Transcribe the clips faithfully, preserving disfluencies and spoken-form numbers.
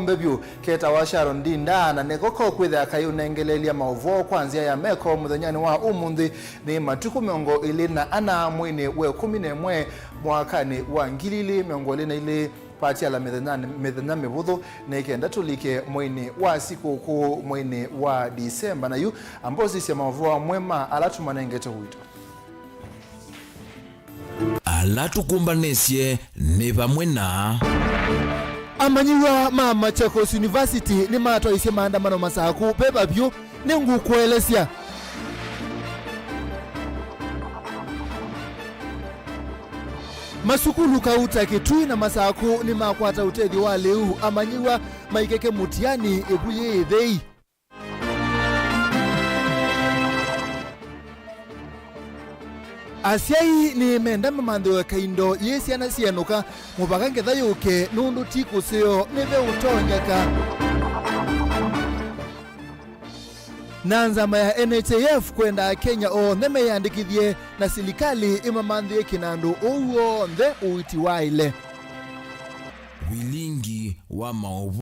Mbe vyũ ketawa Sharon Ndinda, na nĩko kokwĩthĩa kaiũnengeleelya maũvoo kwa nzĩa ya meko mũthenyanĩ wa ũmũnthĩ. Nĩ matukũ mĩongo ĩlĩ na ana mweinĩ wa ĩkũmi na ĩmwe mwakanĩ wa ngili ilĩ mĩongo ĩlĩ na ilĩ. Patiala mĩthenya, mĩthenya mĩvũthũ nĩ kenda tũlike mweinĩ wa sikũkũ, mweinĩ wa Disemba. Na yu ambosi sya maũvoo amwe ma ala tũmanengete ũito. Ala tũkũmbanĩsye nĩ vamwe na amanyĩw'a ma Machakos University nĩmatwaisye maandamano Masakũ veva vyũ. Nĩngũkũelesya. Masukulu kauta Kitui na Masakũ nĩmakwata ũtethyo wa lĩu, amanyĩw'a maikeke mũtiani ĩvu yĩ ĩthei. Asyai nĩmenda mamanthĩwe kaindo yĩ syana syenũka mũvaka ngetha yũke, nũndũ ti kũseo nĩve ũtonyeka. Na nzama ya N H I F kwenda Akenya onthe meyandĩkĩthye na silikalĩ ĩmamanthĩe kĩnandũ ũu onthe ũiti waĩle. Vilingi wa maũvoo.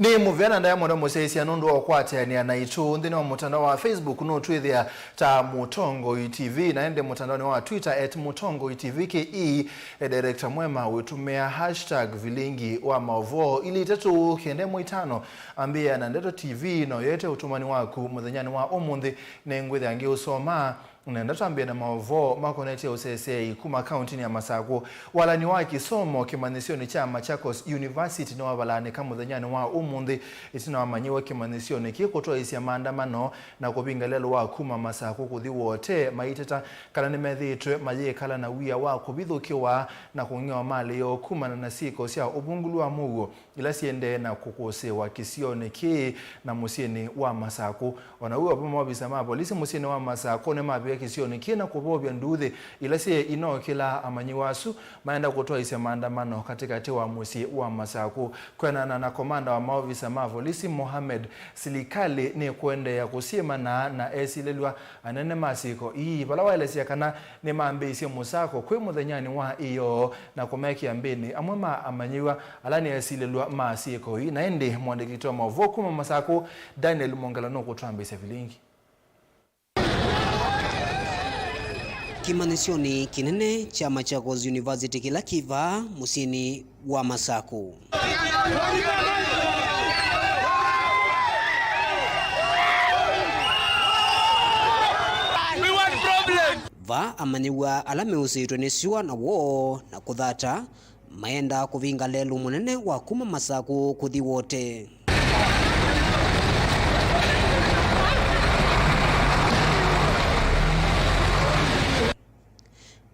Nĩ mũvea na ndaĩa mũno mũsyaĩĩsya nũndũ wa ũkwatĩanĩa naitũ nthĩnĩ wa mũtandao wa Facebook. Nũtwĩthĩa ta Mũtongoi T V, na ĩndĩ mũtandaonĩ wa Twitter at Mũtongoi T V K E. E, Director Mwema wĩtũmĩa hashtag vilingi wa maũvoo ili itatũ kenda ĩmwe itano. Ambĩĩa na Ndeto T V na ũyete ũtũmani waku mũthenyanĩ wa ũmũnthĩ. Nĩngwĩthĩa ngĩũsoma. Nenda twambĩe na maũvoo makonetye ũseseei kuma kauntinĩ ya Masakũ. Walani wa kĩsomo kĩmanyĩsyonĩ kya Machakos University nĩwavalaanĩka mũthenyanĩ wa ũmũnthĩ, ĩtina wa amanyĩw'a kĩmanyĩsyonĩ kĩĩ kũtwaĩĩsya maandamano na kũvinga lelũ wa kuma Masakũ kũthi Wote, maiteta kana nĩmethĩĩtwe mayĩkala na wia wa kũvithũkĩwa na kũng'ewa malĩ yoo kumana na syĩko sya ũvungũlu wa mũuo ila siendee na kũkũsĩĩwa kĩsionĩ kĩĩ na mũsyĩnĩ wa Masakũ. O na ũu o vamwe, maovisa ma volisi mũsyĩnĩ wa Masakũ nĩmavika kĩsionĩ kĩĩ na kũvovya nduuthĩ ila syĩ inookĩla amanyĩw'a asu maenda kũtwaĩĩsya maandamano katĩkatĩ wa mũsyĩ wa Masakũ. Kwĩanana na komanda wa maovisa ma volisi Mohamed, silikalĩ nĩkũendeea kũsyĩmana na esilĩlw'a anene ma syĩko ii, vala waelesya kana nĩmambĩĩisye mũsako kwĩ mũthenyanĩ wa ĩyoo na kũmekĩa mbĩnĩ amwe ma amanyĩw'a ala nĩ esilĩlw'a ma syĩko ii. Na ĩndĩ mũandĩki witũ wa maũvoo kuma Masakũ, Daniel Mwongela, nũkũtwambĩĩsya vilingi. Kĩmanyĩsyonĩ kĩnene kya Machakos University kĩla kĩ vaa mũsyĩnĩ wa Masakũ. Vaa amanyĩw'a ala meũsĩĩtwe nĩ syũa na woo na kũthata maendaa kũvinga lelũ mũnene wa kuma Masakũ kũthi Wote.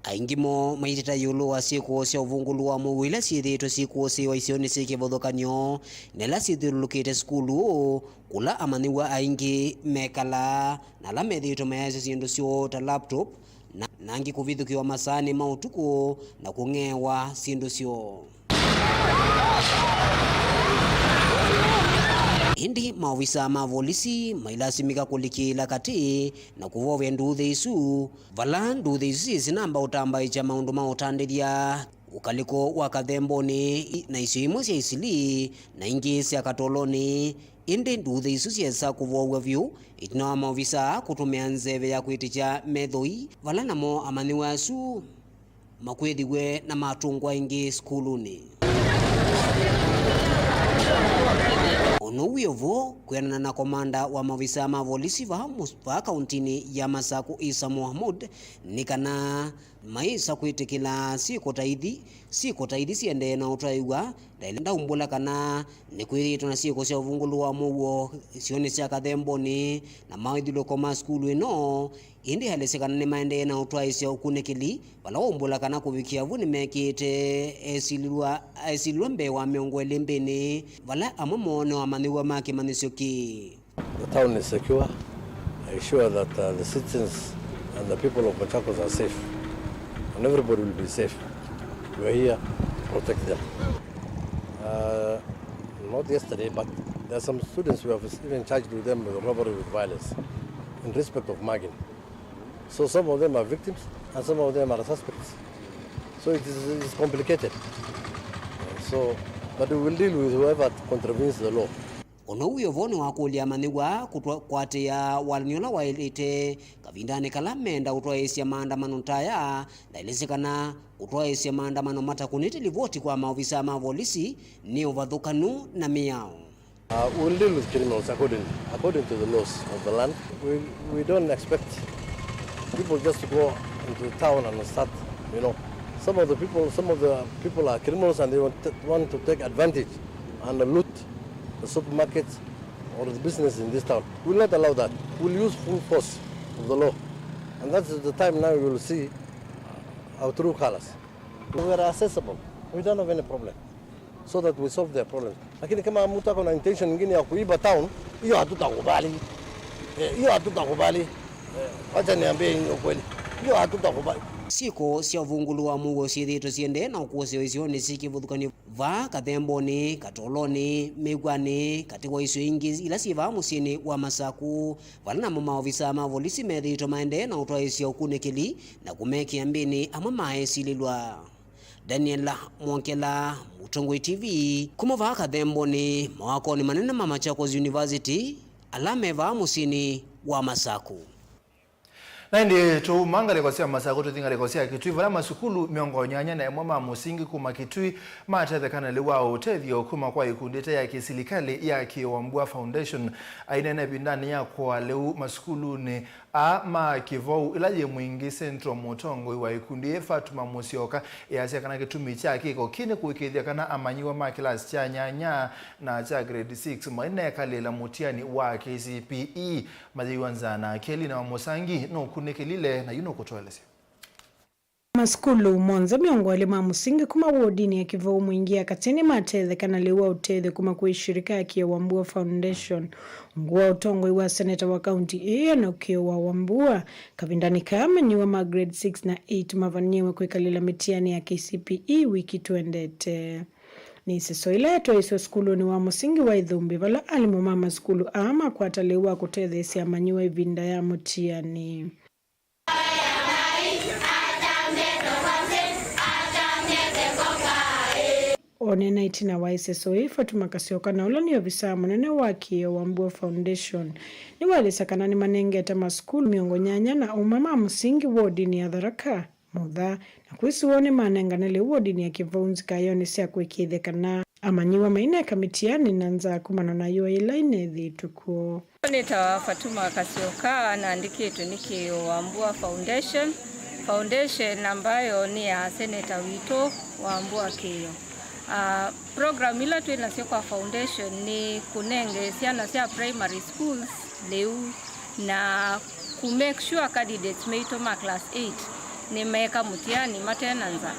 Aingĩ moo maiteta ĩũlũ wa syĩko sya ũvungũlu wa mũuo ila syĩthĩĩtwe syĩkũsĩĩwa isionĩ syĩ kĩvathũkany'o na ila syĩthyũlũlũkĩte sukulu, kũla amanyĩw'a aingĩ mekalaa na ala methĩĩtwe mayaĩsya syĩndũ syoo ta laptop, na, na angĩ kũvithũkĩwa masaanĩ ma ũtukũ na kũng'eewa syĩndũ syoo. Ĩndĩ maovisa ma volisi mailasimĩka kũlikĩĩla katĩ na kũvovya nduuthĩ isu, vala nduuthĩ isu syĩsĩ namba ũtambaĩkya maũndũ ma ũtandĩthya, ũkalĩko wa kathembonĩ na isio imwe sya Isili na ingĩ sya Katolonĩ. Ĩndĩ nduuthĩ isu syesa kũvoow'a vyũ ĩtina wa maovisa kũtũmĩa nzeve ya kwĩtĩkya methoi, vala namo amanyĩw'a asu makwĩthiw'e na matũngwa aingĩ sukulunĩ. Ũnou wĩ o vo, kwĩanana na komanda wa maovisa ma volisi vaa mus-, vaa kauntinĩ ya Masakũ, Isa Mohamud, nĩ kana maĩsa kwĩtĩkĩla syĩko ta ithi, syĩko ta ithi siendee na ũtwaĩw'a. Ndaile ndaumbũla kana nĩkwĩthĩĩtwe na syĩko sya ũvungũlu wa mũuo isionĩ sya Kathembonĩ na maĩthũlũko ma sukulu ĩno, ĩndĩ aelesya kana nĩmaendee na ũtwaĩsya ũkunĩkĩli, vala waumbũla kana kũvikĩa vu nĩmekĩĩte esilĩlw'a, esilĩlw'a mbee wa mĩongo ĩlĩ mbĩnĩ, vala amwe moo nĩ amanyĩw'a ma kĩmanyĩsyo kĩĩ. The town is secure. I assure that, uh, the citizens and the people of Machakos are safe, and everybody will be safe. We are here to protect them. Uh, not yesterday, but there are some students we have even charged with them with robbery with violence in respect of mugging. So some of them are victims and some of them are suspects. So it is, it is complicated. So, but we will deal with whoever contravenes the law. Ũndũ wĩ o vo nĩwakũlya amanyĩw'a kũtwa-, kũatĩĩa walany'o ũla waĩlĩte kavindanĩ kala meenda ũtwaĩĩsya maandamano ta aya, na aelesya kana kũtwaĩĩsya maandamano matakũnĩte livoti kwa maovisaa ma volisi nĩ ũvathũkanu na mĩao. Uh, we'll deal with criminals according, according to the laws of the land. We, we don't expect people just to go into town and start, you know. Some of the people, some of the people are criminals and they want, want to take advantage and loot the supermarkets or the business in this town. We will not allow that. We will use full force of the law. And that is the time now you will see our true colors. We are accessible. We don't have any problem. So that we solve their problems. Lakini kama mtu ako na intention nyingine ya kuiba town, hiyo hatutakubali. Eh, hiyo hatutakubali. Eh, wacha niambie nyinyi ukweli. Hiyo hatutakubali. Syĩko sya ũvungũlu wa mũuo syĩthĩĩtwe syĩendee na ũkũsĩĩo isionĩ syĩ kĩvathũkany'o vaa Kathembonĩ, Katolonĩ, Mĩw'anĩ, katĩ wa isio ingĩ ila syĩ vaa mũsyĩnĩ wa Masaku, vala namo maovisaa ma volisi methĩĩtwe maendee na ũtwaĩĩsya ũkunĩkĩli na kũmekĩa mbĩnĩ amwe maesilĩlwa. Daniel Mwongela, Mũtongoi T V, kuma vaa Kathembonĩ, mawakonĩ manene ma Machakos University, ala me vaa mũsyĩnĩ wa Masaku. Na ĩndĩ tũuma ngalĩko sya Masaku tũthi ngalĩko sya Kitui, vala masukulu mĩongo nyanya na ĩmwe ma mũsingi kuma Kitui matetheka na lĩu wa ũtethyo kuma kwa ikundi ĩte ya kĩsilikalĩ ya Kĩwambua Foundation. Aineena ĩvindanĩ ya kũaa lĩu masukulunĩ aa ma Kĩvou, ĩla yĩ Mwingi Central, mũtongoi wa ĩkundi yĩĩ Fatuma Mũsyoka easya kana kĩtumi kya kĩko kĩĩ nĩ kũĩkĩĩthya kana amanyĩw'a ma kĩlasi kya nyanya na kya grade six mainekalĩla mũtiani wa K C P E. Mayĩw'a nza na Kelly na Wamusangi nũkunĩkĩlile na yu nũkũtũelesya. Masukulu monthe mĩongo ĩlĩ ma mũsingi kuma wodinĩ ya Kĩvou Mwingi ya katĩ nĩmatetheka na lĩu wa ũtethyo kuma kwĩ shirika ya Kĩwambua Foundation, ungu wa ũtongoi wa seneta wa kaunti ĩĩ Enock Kĩwambua. Kavindanĩ kaa, amanyĩw'a ma grade six na eight mavanyĩwe kwĩkalĩla mĩtiani ya K C P E wiki twendete. Nĩ ĩseso ĩla yatwaĩĩswe sukulunĩ wa mũsingi wa Ithumbi, vala alimũ ma masukulu aa makwata lĩu wa kũtetheesya amanyĩw'a ĩvinda ya mũtiani. Ũneena ĩtina wa ĩseso ĩĩ, Fatuma Kasyoka, na ũla nĩ ovisaa mũnene wa Kĩwambua Foundation, nĩwaelesya kana nĩmanengete masukulu mĩongo nyanya na ũmwe ma mũsingi wodinĩ ya Tharaka mũtha, na kwĩsĩ woo nĩmanengane lĩu wodinĩ ya Kĩvou nzikayonĩ sya kũĩkĩĩthya kana amanyĩw'a maineka mĩtiani na nza kumana na yũa yĩla ĩnethĩĩtwe kwoo. Nĩtawa Fatuma Kasyoka, naandĩkĩtwe nĩ Kĩyo Wambua Foundation, foundation ambayo nĩ ya seneta witũ Wambua Kĩyo. Ah, program ila twĩ nasyo kwa foundation nĩ kũnenge syana sya primary schools lĩu na ku make sure candidates maitũ ma class eight nĩmeeka mũtiani mate na nza.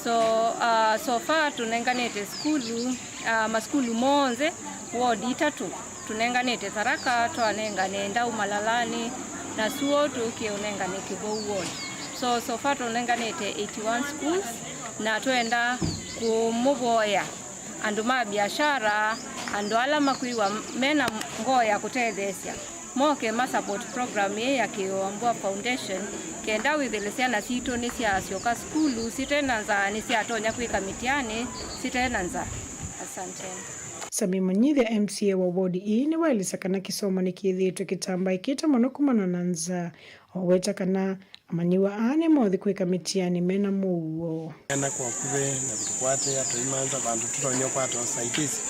So, uh, so far tũnenganĩte sukulu, uh, masukulu monthe ward itatũ. Tũnenganĩte Tharaka, twanengane Ndau Malalanĩ, na suo tũkie ũnengane Kĩvou ward. So, so far tũnenganĩte eighty-one schools, na twenda kũmũvoya andũ ma biashara, andũ ala makwĩw'a mena ngoo ya kũtetheesya, moke ma support program ĩĩ ya Kĩwambua Foundation, kenda wĩthĩle syana sitũ nĩsyasyoka sukulu site na nzaa, nĩsyatonya kwĩka mĩtiani site na nzaa. Asanteni. Sami Manyithya, M C A wa ward ii, nĩwaelesya kana kĩsomo nĩkĩthĩĩtwe kĩtambaĩkĩte mũno kumana na nzaa, o weta kana amanyĩw'a aa nĩmothi kwĩka mĩtiani mena mũuo. Ena kwa ũkuvĩ na kũtũkwatĩĩa tũimantha vandũ tũtonya ũkwata ũsaidizi,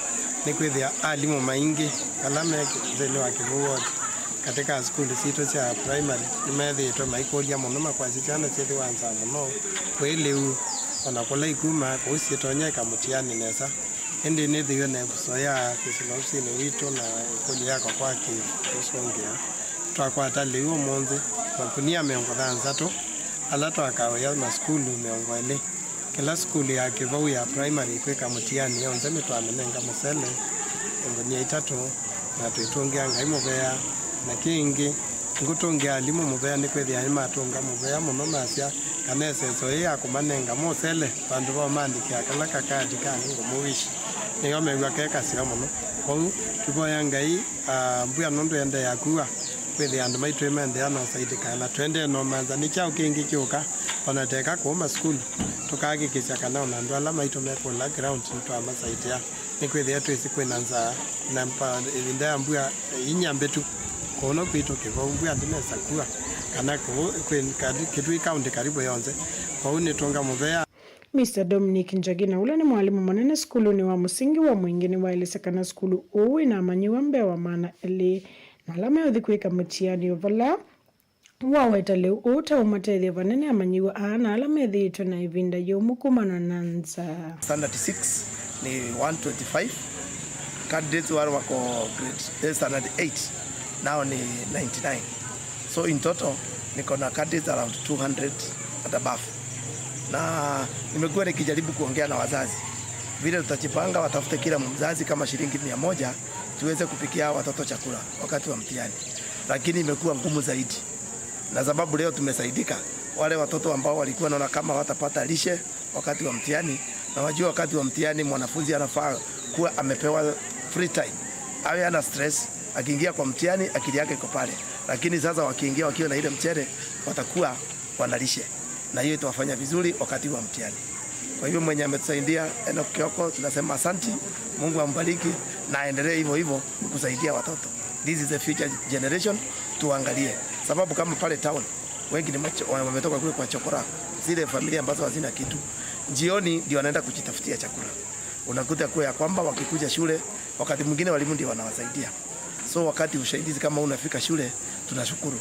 nĩkwĩthĩa alimũ maingĩ ala me nthĩnĩ wa Kĩvou ward katĩ ka sukulu sitũ sya primary nĩmethĩĩtwe maikũlya mũno makwasya syana syĩthĩwa nzaa mũno kwĩ lĩu, o na kũla ikuma kũu syĩtonya ĩka mũtiani nesa. Ĩndĩ nĩthĩiwe na ĩvuso ya kwĩsĩla ovisinĩ witũ na ĩkũlyo yakwa kwa kĩkũsũngĩa. Twakwata lĩu ũmũnthĩ makunia mĩongo thanthatũ ala twakawĩa masukulu mĩongo ĩlĩ. Kĩla sukulu ya Kĩvou ya primary kwĩka mũtiani yonthe nĩtwamĩnenga mũsele, ngunia itatũ, na twĩtũngĩa Ngai mũvea. Na kĩngĩ, ngũtũngĩa alimũ mũvea nĩkwĩthĩa nĩmatũnga mũvea mũno masya kana ĩseso yĩĩ ya kũmanenga mũsele vandũ va ũmaandĩkĩa kala kakadi ka nĩngũmũwish, nĩyo mew'a ke kaseo mũno. Kwoou tũvoya Ngai, ah, mbua nũndũ ĩendeea kua, Kwĩthĩa andũ maitũ me nthĩ ya no saitĩka, na tũendee no manza nĩ kyaũ kĩngĩ kĩũka, o na teka kũũ masukulu, tũkahakikisha kana o na andũ ala maitũ me kũla ground nĩtwamasaitĩa. Nĩkwĩthĩa twĩsĩ kwĩna nzaa, na mpa-, ĩvinda ya mbua, eh, inya mbĩtu, kũũno kwitũ Kĩvou mbua ndĩnesa kua, kana kũũ kwĩ, kati-, Kitui County karibu yonthe, kwoou nĩtũnga mũvea. Mister Dominic Njagina, ũla nĩ mwalimũ mũnene sukulunĩ wa mũsingi wa Mwingĩ, nĩwaelesya kana sukulu ũũ wĩna amanyĩw'a mbee wa maana elĩ, na ala meũthi kwĩka mũtiani o vala waweta lĩu ũũ ta ũmatethya vanene amanyĩw'a aa na ala methĩĩtwe na ĩvinda yũmũ kumana na nzaa. Standard six ni one twenty-five, candidates wale wako grade, eh, standard eight nao ni ninety-nine. So in total niko na candidates around two hundred and above, na nimekuwa nikijaribu kuongea na wazazi vile tutajipanga, watafute kila mzazi kama shilingi mia moja tuweze kupikia watoto chakula wakati wa mtihani, lakini imekuwa ngumu zaidi, na sababu leo tumesaidika, wale watoto ambao walikuwa naona kama watapata lishe wakati wa mtihani, na wajua wakati wa mtihani mwanafunzi anafaa kuwa amepewa free time, awe ana stress, akiingia kwa mtihani akili yake iko pale, lakini sasa wakiingia wakiwa na ile mchere, watakuwa wana lishe, na hiyo itawafanya vizuri wakati wa mtihani. Kwa hivyo mwenye ametusaidia Enoch Kioko, tunasema asanti, Mungu ambariki na aendelee hivyo hivyo kusaidia watoto. This is the future generation, tuangalie. Sababu kama pale town, wengi ni macho-, wametoka kule kwa chokora, zile familia ambazo hazina kitu. Jioni ndio wanaenda kujitafutia chakula. Unakuta kuwa ya kwamba wakikuja shule, wakati mwingine walimu ndio wanawasaidia. So wakati usaidizi kama unafika shule, tunashukuru.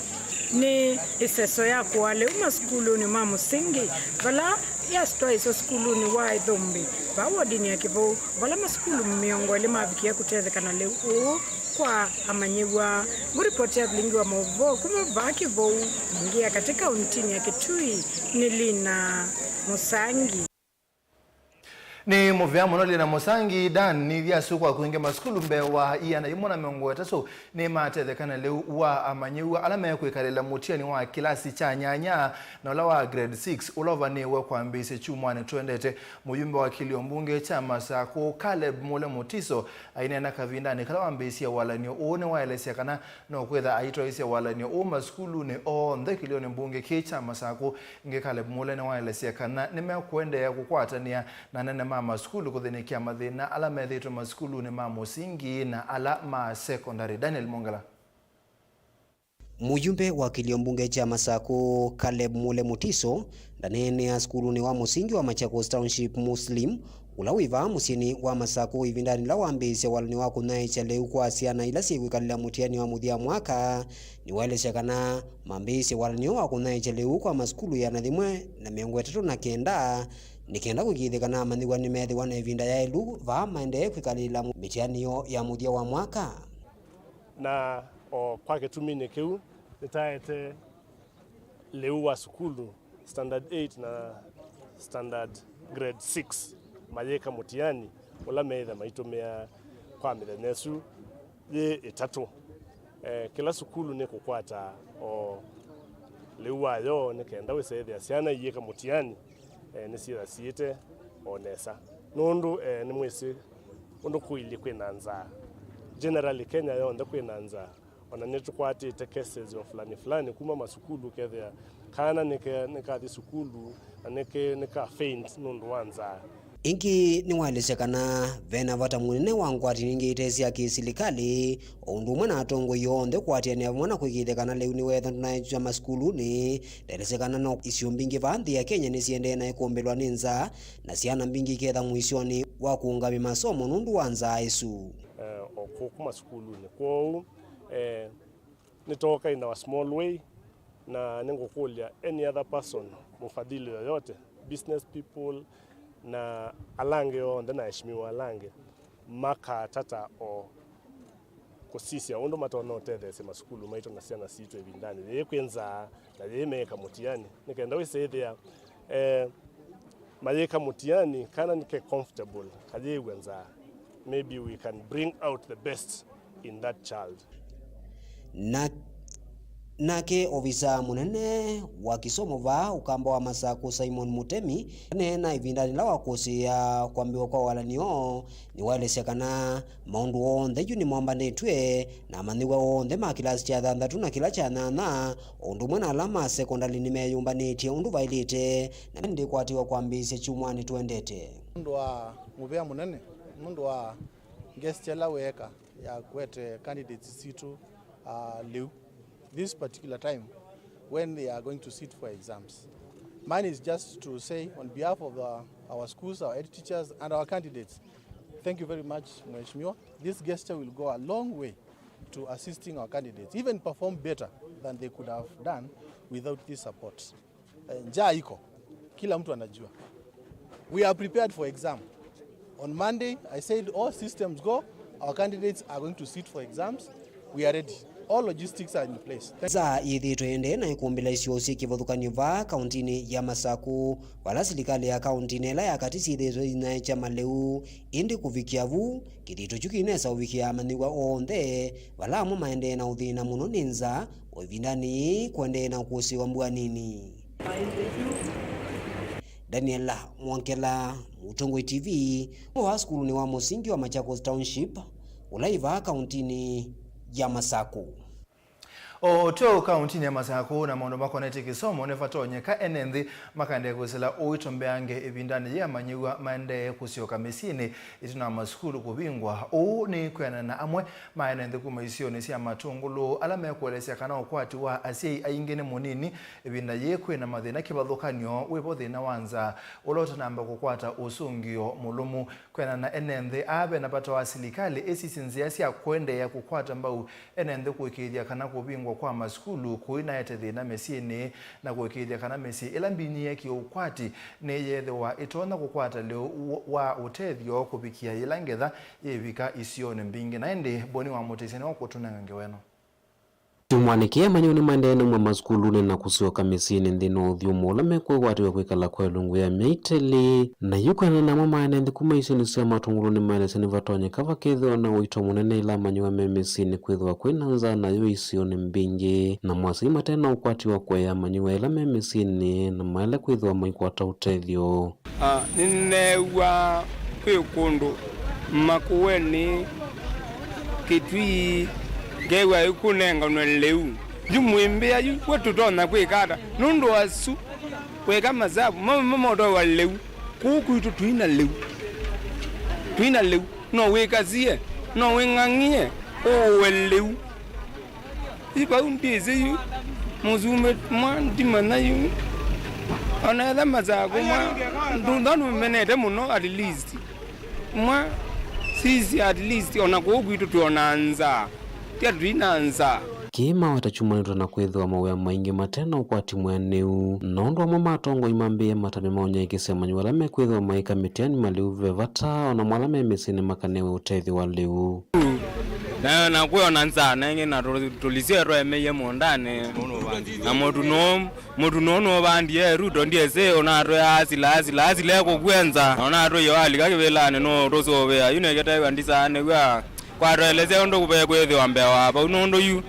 Nĩ ĩseso ya kũa lĩu masukulunĩ ma mũsingi, vala yasitwaĩswe sukulunĩ wa Ĩthũmbĩ, va wodinĩ ya Kĩvou, vala masukulu mĩongo ĩlĩ mavikie kũtetheka na lĩu ũũ kwa amanyĩw'a. Ngũripoti ya vilingi wa maũvoo kuma va Kĩvou, Ngĩa katĩ kauntinĩ ya Kitui, nĩ Lina Mũsangi. Nĩ mũvea mũno Lina Mũsangi. Dan, nĩthi asu kwa kwingĩ masukulu mbee wa iana yĩmwe na mĩongo ĩtatũ nĩmatetheka na lĩu wa amanyĩw'a ala mekwĩkalĩla mũtiani wa kĩlasi kya nyanya na ũla wa grade six ũla ũvanĩĩwe kwambĩĩsya kyumwanĩ twendete. Mũyumbe wa kĩlio mbunge kya Masakũ, Caleb Mule Mutiso, aineena kavindanĩ kala wambĩĩsye walany'o ũũ, nĩwaelesya kana no kwĩtha aitwaĩsya walany'o ũũ masukulunĩ onthe kĩlionĩ mbunge kĩĩ kya Masakũ. Ĩngĩ Caleb Mule nĩwaelesya kana nĩmekũendeea kũkwatanĩa na anene ma masukulu kũthĩnĩkĩa mathĩna ala methĩĩtwe masukulunĩ ma mũsingi na ala ma sekondalĩ. Daniel Mongela. Mũyumbe wa kĩlio mbunge kya Masakũ, Caleb Mule Mutiso, ndaneenea sukulunĩ wa mũsingi wa Machakos Township Muslim, ũla wĩ vaa mũsyĩnĩ wa Masakũ ĩvindanĩ yĩla wambĩĩsya walany'o wa kũnyaĩĩkya lĩu kwa syana ila syĩkwĩkalĩla mũtiani wa mũthya mwaka. Nĩwaelesya kana mambĩĩsye walany'o wa kũnyaĩĩkya lĩu kwa masukulu ĩana yĩmwe na mĩongo ĩtatũ na kenda, nĩ kenda kũĩkĩĩthya kana amanyĩw'a nĩmeethĩwa na ĩvinda yaĩlu vaa maendee kwĩkalĩla mĩtiani yoo ya mũthya wa mwaka. Na o kwa kĩtuminĩ kĩu, nĩtaete lĩu wa sukulu standard eight na standard grade six mayĩka mũtiani ũla meĩtha maitũmĩa kwa mĩthenya ĩsu yĩ ĩtatũ. Eh, kĩla sukulu nĩkũkwata o lĩu wayo nĩ kenda wĩsa ĩthĩa syana iyĩka mũtiani, eh, nĩsyĩtha siĩte o nesa. Nũndũ, eh, nĩmwĩsĩ ũndũ kũilyĩ kwĩna nzaa. Generally, Kenya yonthe kwĩna nzaa. Ona nĩtũkwatĩte cases o fulani fulani kuma masukulu, ũkethĩa kana nĩke-, nĩkathi sukulu na nĩke-, nĩka faint nũndũ wa nzaa. Ĩngĩ nĩwaelesya kana vena vata mũnene wa ngwatanĩo ingĩ ite sya kĩsilikalĩ, o ũndũ ũmwe na atongoi onthe kũatĩanĩa vamwe na kũĩkĩĩthya kana lĩu nĩwethwa ndũnaĩkya masukulunĩ. Ndaelesya kana no isio mbingĩ vaa nthĩ ya Kenya nĩsiendee na ĩkũmbĩlwa nĩ nzaa, na syana mbingĩ iketha mũisyonĩ wa kũũngamya masomo nũndũ wa nzaa ĩsu. Eh, o kũkũ masukulunĩ. Kwoou, eh, nĩtooka in our small way, na nĩngũkũlya any other person, mfadhili yoyote, business people, na ala angĩ onthe, na aheshimiwa ala angĩ, makatata o kũsisya ũndũ matonya ũtetheesya masukulu maitũ na syana sitũ ĩvindanĩ yĩĩ kwĩ nzaa na yĩĩ meĩka mũtiani, nĩ kenda wĩsĩthĩa, eh, mayĩka mũtiani kana nĩke comfortable, kayĩw'a nzaa, maybe we can bring out the best in that child. Na Nake ovisa mũnene wa kĩsomo vaa ũkamba wa Masakũ, Simon Mũtemi, aneena ĩvindanĩ yĩla wakũsĩĩa kwambĩĩwa kwa walany'o, nĩwaelesya kana maũndũ onthe yu nĩmombanĩtw'e, na amanyĩw'a onthe ma kĩlasi kya thanthatũ na kĩla kya nyanya, o ũndũ ũmwe na ala ma sekondalĩ nĩmeyũmbanĩtye ũndũ vaĩlĩte, na ĩndĩ kwatĩwa kwambĩĩsya kyumwanĩ tũendete. Nũndũ wa mũvea mũnene, nũndũ wa gesture ĩla weeka ya kũete candidates sitũ, uh, lĩu, this particular time when they are going to sit for exams. Mine is just to say on behalf of the, our schools, our head teachers and our candidates, thank you very much, Mheshimiwa. This gesture will go a long way to assisting our candidates, even perform better than they could have done without this support. Eh, njaa iko. Kila mtu anajua. We are prepared for exam. On Monday, I said all systems go. Our candidates are going to sit for exams. We are ready. All logistics are in place. Thank you. Nza yĩthĩĩtwe ĩendee na ĩkũmbĩla isio syĩ kĩvathũkany'o vaa kauntinĩ ya Masakũ, vala silikalĩ ya kauntinĩ ĩla ya katĩ syĩthĩĩtwe inyaĩĩkya malĩu. Ĩndĩ kũvikĩa vu, kĩthito kyu kĩinesa ũvikĩa amanyĩw'a onthe, vala amwe maendee na ũthĩna mũno nĩ nza, o ĩvindanĩ yĩĩ kũendee na ũkũsĩĩwa mbua nini. Daniel Mwongela, Mũtongoi T V, wa sukulunĩ wa mũsingi wa Machakos Township, ũla wĩ vaa kauntinĩ ya Masakũ. O tũu kauntinĩ ya Masakũ, na maũndũ makonetye kĩsomo nĩvatonyeka ene nthĩ makaendee kwĩsĩla ũito mbeange ĩvindanĩ yĩĩ amanyĩw'a maendee kũsyoka mĩsyĩnĩ ĩtina wa masukulu kũvingwa. Ũu nĩ kwĩanana na amwe ma ene nthĩ kuma isionĩ sya Matũngũlũ ala mekũelesya kana ũkwati wa asyai aingĩ nĩ mũnini ĩvinda yĩĩ kwĩ na mathĩna kĩvathũkany'o wĩvo thĩna wa nza ũla ũtanamba kũkwata ũsũngĩo mũlũmu. Kwĩanana na ene nthĩ aa, ve na vata wa silikalĩ ĩsisye nzĩa sya kũendeea kũkwata mbau ene nthĩ kũĩkĩĩthya kana kũvingwa kwa masukulu kũinaete thĩna mĩsyĩnĩ, na kũĩkĩĩthya kana mĩsyĩ ĩla mbinyĩĩe kĩ-ũkwati nĩyeethĩwa ĩtonya kũkwata lĩu wa ũtethyo kũvikĩa yĩla ngetha yĩĩvika isionĩ mbingĩ. Na ĩndĩ Boni wa Mũtĩsya nĩwe ũkũtũnenga ngewa ĩno. Kyumwanĩ kĩĩ, amanyĩw'a nĩmaendee na umwa masukulunĩ na kũsyoka mĩsyĩnĩ nthĩnĩ wa ũthyũmũo ũla mekwĩw'a atĩwe kwĩkala kwa ĩlungu ya myei ta ĩlĩ. Na yu kwĩanana na amwe ma ene nthĩ kuma isionĩ sya Matũngũlũ nĩmaelesya nĩvatonyeka vakethĩwa na ũito mũnene ĩla amanyĩw'a me mĩsyĩnĩ kwĩthĩwa kwĩ na nzaa nayo isionĩ mbingĩ, namo asyai mate na ũkwati wa kũea amanyĩw'a ĩla me mĩsyĩnĩ na maĩle kwĩthĩwa maikwata ũtethyo. Ah, nĩneew'aa kwĩ kũndũ Makueni, Kĩtui, ngeew'a ĩkũnenganwe lĩu. Yu mwĩmbĩa yu, we tũtonya kwĩka ata? Nũndũ asu, weka masavu, mamwe mamotoewa lĩu. Kũu kwitũ tũina lĩu. Tũina lĩu. No wĩkasie, no wĩng'ang'ie, ũũe lĩu. Yu vau ndyĩsĩ yu, mũsumbĩ mwa ndimanya yu. Ona etha Masakũ mwa, ndũntha nũmenete mũno at least. Mwa, sisi at least, ona kũu kwitũ twĩona nzaa. Tia tũina nzaa. Kĩĩ maweta kyumanĩtwe na kwĩthĩwa mawĩa maingĩ mate na ũkwati mwĩanĩu. Na ũndũ amwe ma atongoi mambĩĩe matambya ma ũnyaĩĩkĩsya amanyĩw'a ala mekwĩthĩwa maĩka mĩtiani malĩu ve vata, ona mo ala me mĩsyĩnĩ makanewe ũtethyo wa lĩu. Na, na kwĩ ona nzaa nengĩ na tũ-, tũlisye twemeie mũũndanĩ. Na mũtu nũ-, mũtu nũũ nũvandie Ruto ndyĩsĩ, ũnatwĩa asila, asila, asila ekũkw'a nzaa. Na ũnatwĩie walika kĩvĩlanĩ nũũtũsũvĩa. Yu nĩkĩtew'a ndisaanĩw'a. Kwatũelesya ũndũ kũvekwĩthĩwa mbee wa vau, nũndũ yu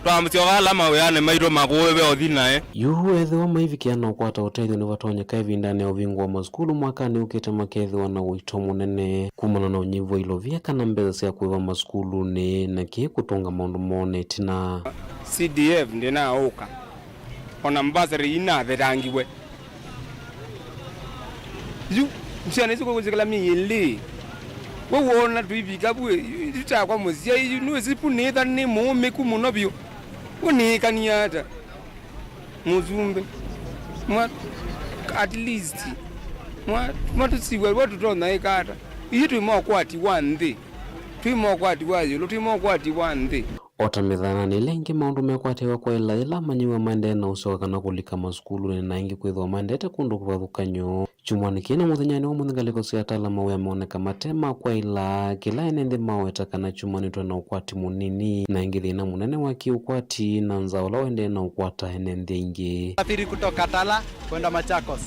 twamũsyoka ala mawĩanĩ maitũ makũũ ve ũthi naĩ. Yu ethĩwa maivikĩa na ũkwata ũtethyo nĩvatonyeka ĩvindanĩ ya ũvingũa masukulu mwakanĩ ũkĩte makethĩwa na ũito mũnene kumana na ũnyivu wa ilovia kana mbesa sya kũĩva masukulunĩ, na kĩĩ kũtũnga maũndũ moo na ĩtina. C D F ndĩnaũka, ona mbasarĩ inavetangiwe. Yu, syana isu kũkũsĩkĩla myei ĩlĩ. We wona tũivika vu, yu, yu takwa mũsyai, yu, nĩwĩsĩ vu nĩtha nĩ mũũmĩku mũno vyũ. We nĩĩkanie ata? Mũsumbĩ. Mwa, at least. Mwa, mwa tũsiw'a, we tũtonya ĩka ata? Yu twĩ ma ũkwati wa nthĩ. Twĩ ma ũkwati wa ĩũlũ, twĩ ma ũkwati wa nthĩ. O ta mĩthananĩ ĩla ĩngĩ, maũndũ mekwatĩawa kwaĩla yĩla amanyĩw'a maendee na ũsyoka kana kũlika masukulunĩ na ĩngĩ kwĩthĩwa maendete kũndũ kĩvathũkany'o. Kyumwanĩ kĩĩ na mũthenyanĩ wa ũmũnthĩ, ngalĩko sya ataalamu ma wĩa moneka mate ma kwaĩla kĩla ene nthĩ maweta kana kyumanĩtwe na ũkwati mũnini, na ĩngĩ thĩna mũnene wa kĩ-ũkwati na nzaa ũla ũendee na ũkwata ene nthĩ aingĩ. Safiri kutoka Tala kwenda Machakos.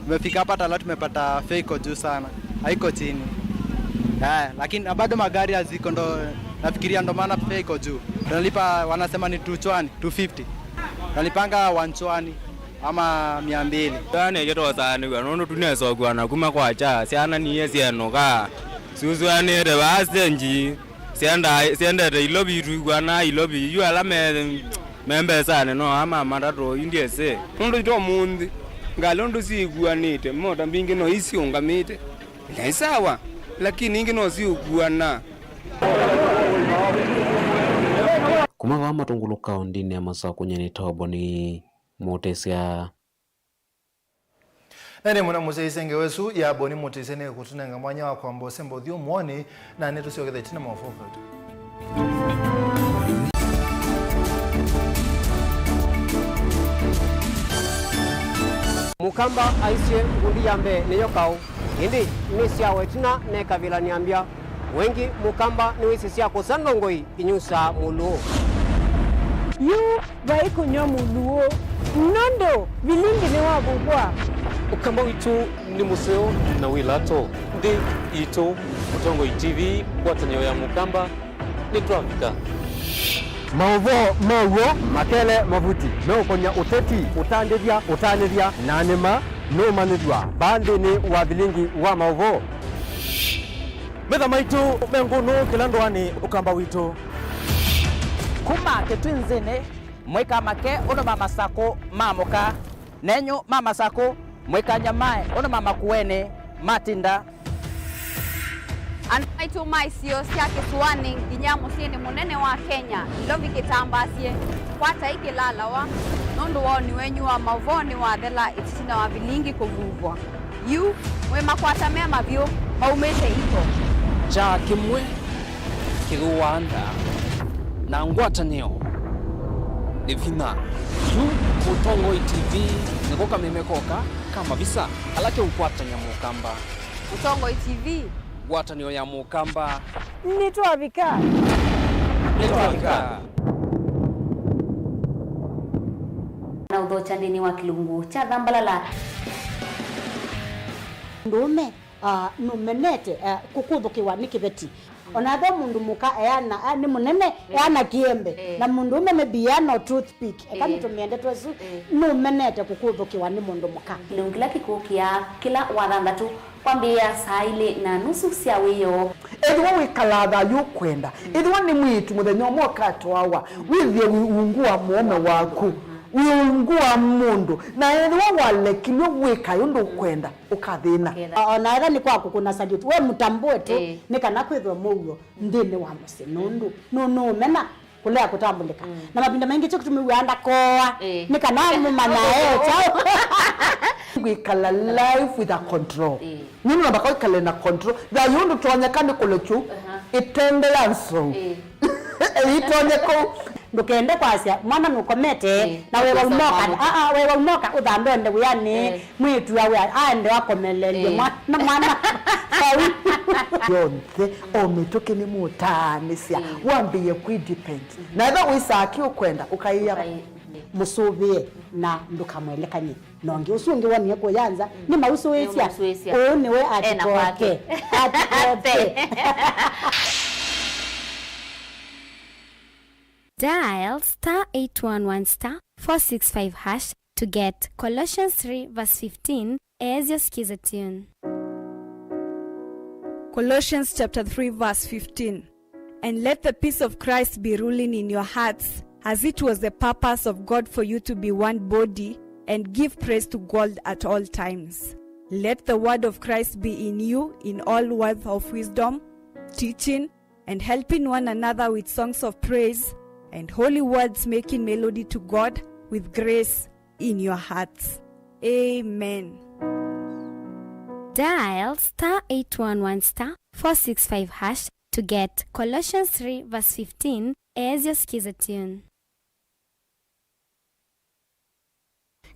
Tumefika hapa Tala, tumepata fare iko juu sana. Haiko chini. Eh, lakini na bado magari haziko, ndo nafikiria ndo maana fare iko juu. Tunalipa, wanasema ni two chwani, two fifty. Tunalipanga one chwani ama mia mbili. Yaani, ĩkĩtosaanĩw'a nũndũ tũnesokw'a na kuma kwa kya, syana niye syenũka. Siusũanĩte vaa stage, sienda, siendete Ilovi, twĩkw'ana Ilovi. Yu ala me, me mbesanĩ no ama matatũ, yu ndyĩsĩ. Nũndũ ti ũmũnthĩ, ngalĩ ũndũ syĩkuanĩte, mota mbingĩ no isiũngamĩte. Nĩ sawa, lakini ingĩ no siũkuana. Kuma vaa Matũngũlũ kaũndĩnĩ ya Masakũ, nyie nĩtawa Boni Mũtĩsya. Na nĩ mũno mũsyaĩĩsya ngewa ĩsu ya Boni Mũtĩsya nĩ kũtũnenga mwanya wa kwamba ũsemba ũthyũ mũonĩ, na nĩtũsyokethe ĩtina maũvoo. Mũkamba aisye ngundi ya mbee nĩyo kaũ, ĩndĩ nĩ syawa ĩtina nekavĩla nĩambya. Wengĩ Mũkamba nĩwĩsĩ sya kũsa ndongoi inyusaa mũlũũ. Yu vai kũnyw'a mũlũũ, nũndũ vilingi nĩwavuvwa. Ũkamba witũ nĩ mũseo na wĩ lato. Nthĩ yitũ, Mũtongoi T V, ngwatanĩo ya Mũkamba, nĩtwavika. Maũvoo ma w'o makele mavuti meũkony'a ũteti, ũtandĩthya, ũtanĩthya, na nĩma nũũmanyĩthw'a vaa nthĩnĩ wa vilingi wa maũvoo. Metha maitũ me ngũnũ kĩla ndũanĩ Ũkamba witũ. Kuma Kĩtwinzĩnĩ, mwĩkamake ũndũ ma Masakũ maamũka, nenyu ma Masakũ, mwĩkanyamae ũndũ ma Makuenĩ matinda. Andũ maitũ ma isio sya kĩsũanĩ nginya mũsyĩnĩ mũnene wa Kenya, Ilovi kĩtambaasye, kwatai kĩlalawa, nũndũ woni wenyu wa maũvoo nĩwathela ĩtina wa vilingi kũvuvwa. Yu, mwĩ makwata me mavyũ maumĩte iko. Kyaa kĩmwe kĩthũaa nda, na ngwatanĩo nĩ vinya. Yu Mũtongoi T V nĩko kameme koka ka mavisa ala keũkwatany'a Mũkamba. Mũtongoi T V. Ngwatanĩo ya Mũkamba. Nĩtwavika. Nĩtwavika. Na ũthokya nthĩnĩ wa kĩlungu kya Thambalala. Mũndũũme, ah, nũmenete, ah, kũkũthũkĩwa nĩ kĩveti. O na ethĩwa mũndũ mũka eana, ah, nĩ mũnene, eana kĩembe, na mũndũũme maybe eana o toothpick. Eka nĩtũmĩe ndeto ĩsu, nũmenete kũkũthũkĩwa nĩ mũndũ mũka. Kĩlungu kĩla kĩkũkĩa kĩla Wathanthatũ kwambĩĩa saa ilĩ na nusu sya wĩoo. Ethĩwa wĩkalaa thayũ ũkwenda, ethĩwa nĩ mwĩĩtu mũthenya ũmwe ũkatwawa, wĩthĩe wĩ ungu wa mũũme waku, wĩ ungu wa mũndũ, na ethĩwa walekilw'e wĩkae ũndũ ũkwenda, ũkathĩna. O na ethĩwa nĩ kwa kũkũna salute, we mũtambũe tu, nĩ kana kwĩthwe mũuo nthĩnĩ wa mũsyĩ, nũndũ nũnũũmena kũlea kũtambũlĩka. Na mavinda maingĩ kyo kĩtumi wĩaa ndakoa, nĩ kana mũmanya e kyaũ. Kwĩkala life with a control. Nũndũ namba kwĩkale na control. Thayũ ndũtonyeka nĩ kũlekyu ĩtende ya nsou. Ĩitonye kũu. Ndũkende kwasya mwana nũkomete, na wewa umoka, aa, wewa umoka ũthandonde wĩanĩ, mwĩĩtu awe aende akomelelye mwana, mwana vau. Yonthe, o mĩtũkĩ nĩ mũtaanĩsya, wambĩĩe kwĩ depend. Na ethĩwa wĩsaa kĩ ũkwenda, ũkaĩa mũsũvĩe na ndũkamwelekany'e. Na ũngĩ ũsu ũngĩ wonie kũya nza, nĩmausũĩsya. Nĩmausũĩsya. Ũũ nĩwe ena kwake. Atikoke. Dial star eight one one star four six five hash to get Colossians three verse fifteen as your skiza tune. Colossians chapter three verse fifteen. And let the peace of Christ be ruling in your hearts, as it was the purpose of God for you to be one body, and give praise to God at all times. Let the word of Christ be in you in all words of wisdom, teaching, and helping one another with songs of praise and holy words, making melody to God with grace in your hearts. Amen. Dial star eight one one star four six five hash to get Colossians three verse fifteen as your skiza tune.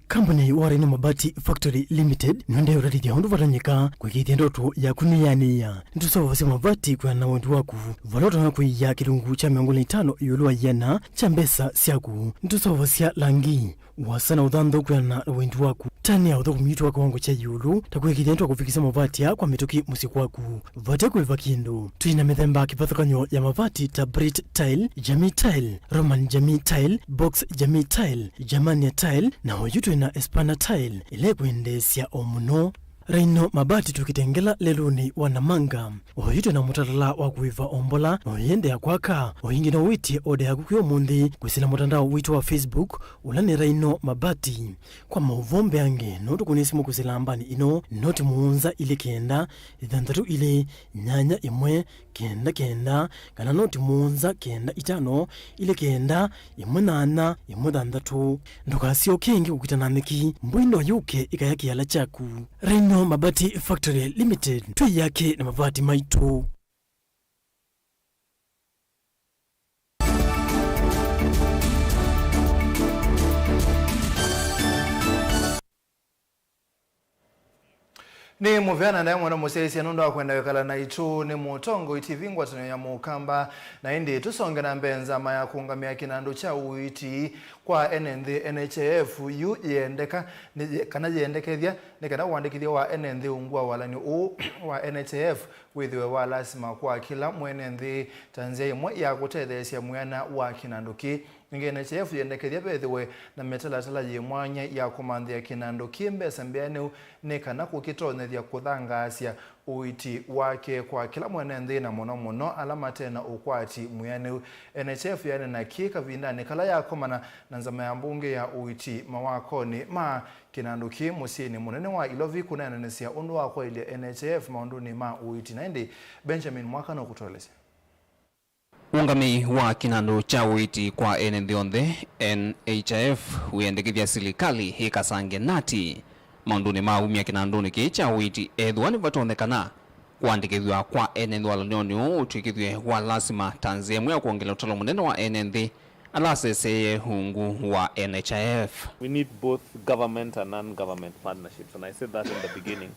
Kambuni ya Wareno Mabati Factory Limited nĩyo ĩũtatĩthya ũndũ vatonyeka kũĩkĩĩthya ndoto yaku nĩyanĩĩa. Nĩtũseũvasya mavati kwĩana na wendi waku, vala ũtonya kũia kĩlungu kya mĩongo ĩlĩ na itano ĩũlũ wa ĩana kya mbesa syaku. Nĩtũseũvasya langi, wasa na ũthanthũ kwĩana na wendi waku. Tanĩa ũthũkũmi witũ wa kĩwango kya ĩũlũ, ta kũĩkĩĩthya nĩtwakũvikĩsya mavati aa kwa mĩtũkĩ mũsyĩ kwaku. Vate kũĩva kĩndũ. Twĩ na mĩthemba kĩvathũkany'o ya mavati ta Brit Tile, Jamii Tile, Roman Jamii Tile, Box Jamii Tile, Germania Tile, na oyu twĩ na Espana Tile, ĩla ĩkwendeesya o mũno. Rhino Mabati tũkĩtengela lelũnĩ wa Namanga. Oyu twĩ na mũtalala wa kũĩva o mbola, na ũyĩendeea kwaka. O ĩngĩ no wĩtye oda yaku kwĩ ũmũnthĩ kwĩsĩla mũtandao witũ wa Facebook, ũla nĩ Rhino Mabati. Kwa maũvoo mbeange, no tũkũnĩe simũ kwĩsĩla nambani ĩno, noti mũonza ilĩ kenda, ĩthanthatũ ilĩ, nyanya ĩmwe, kenda kenda, kana noti mũonza kenda itano, ilĩ kenda, ĩmwe nyanya, ĩmwe thanthatũ. Ndũkasyoke ĩngĩ kũkita na nyeki, mbũi no yũke ĩkaya kĩala kyaku. Rhino Mabati Factory Limited, twĩ yake na mavati maitũ. Nĩ mũvea na ndaĩ mũno mũsyaĩĩsya nũndũ wa kwenda kwĩkala naitũ. Nĩ Mũtongoi T V ngwatanĩo ya Mũkamba, na ĩndĩ tũsonge na mbee. Nzama ya kũũngamĩa kĩnandũ kya ũiiti kwa ene nthĩ, N H I F, yu yĩendeka, nĩ, kana yĩendekethya nĩ kana ũandĩkĩthya wa ene nthĩ ungu wa walany'o ũũ wa N H I F wĩthĩwe wa lasima kwa kĩla mwene nthĩ, ta nzĩa ĩmwe ya kũtetheesya mwĩana wa kĩnandũ kĩĩ. Ningĩ N H I F yĩendekethya vethĩwe na mĩtalatala yĩ mwanya ya kũmanthĩa kĩnandũ kĩ mbesa mbĩanĩu nĩ kana kũkĩtonyethya kũthangaasya ũiiti wake kwa kĩla mwene nthĩ, na mũno mũno ala mate na ũkwati mwĩanĩu. N H I F yaneena kĩĩ kavindanĩ kala yakomana na nzama ya mbunge ya ũiiti mawakonĩ ma kĩnandũ kĩ mũsyĩnĩ mũnene wa Ilovi kũneenanĩsya ũndũ wa kwaĩlya N H I F maũndũnĩ ma ũiiti. Na ĩndĩ Benjamin Mwaka nũkũtũelesya. Ũũngamĩi wa kĩnandũ kya ũiiti kwa ene nthĩ onthe, N H I F, wĩendekethya silikalĩ ĩkasange nati maũndũnĩ ma umya kĩnandũnĩ kĩĩ kya ũiiti, ethĩwa nĩvatonyekana kũandĩkĩthw'a kwa ene nthĩ walany'onĩ ũũ ũtw'ĩkĩthw'e wa lasima ta nzĩa ĩmwe ya kwongela ũtalo mũnene wa ene nthĩ ala aseseeye ungu wa N H I F. We need both government and non-government partnerships, and I said that in the beginning.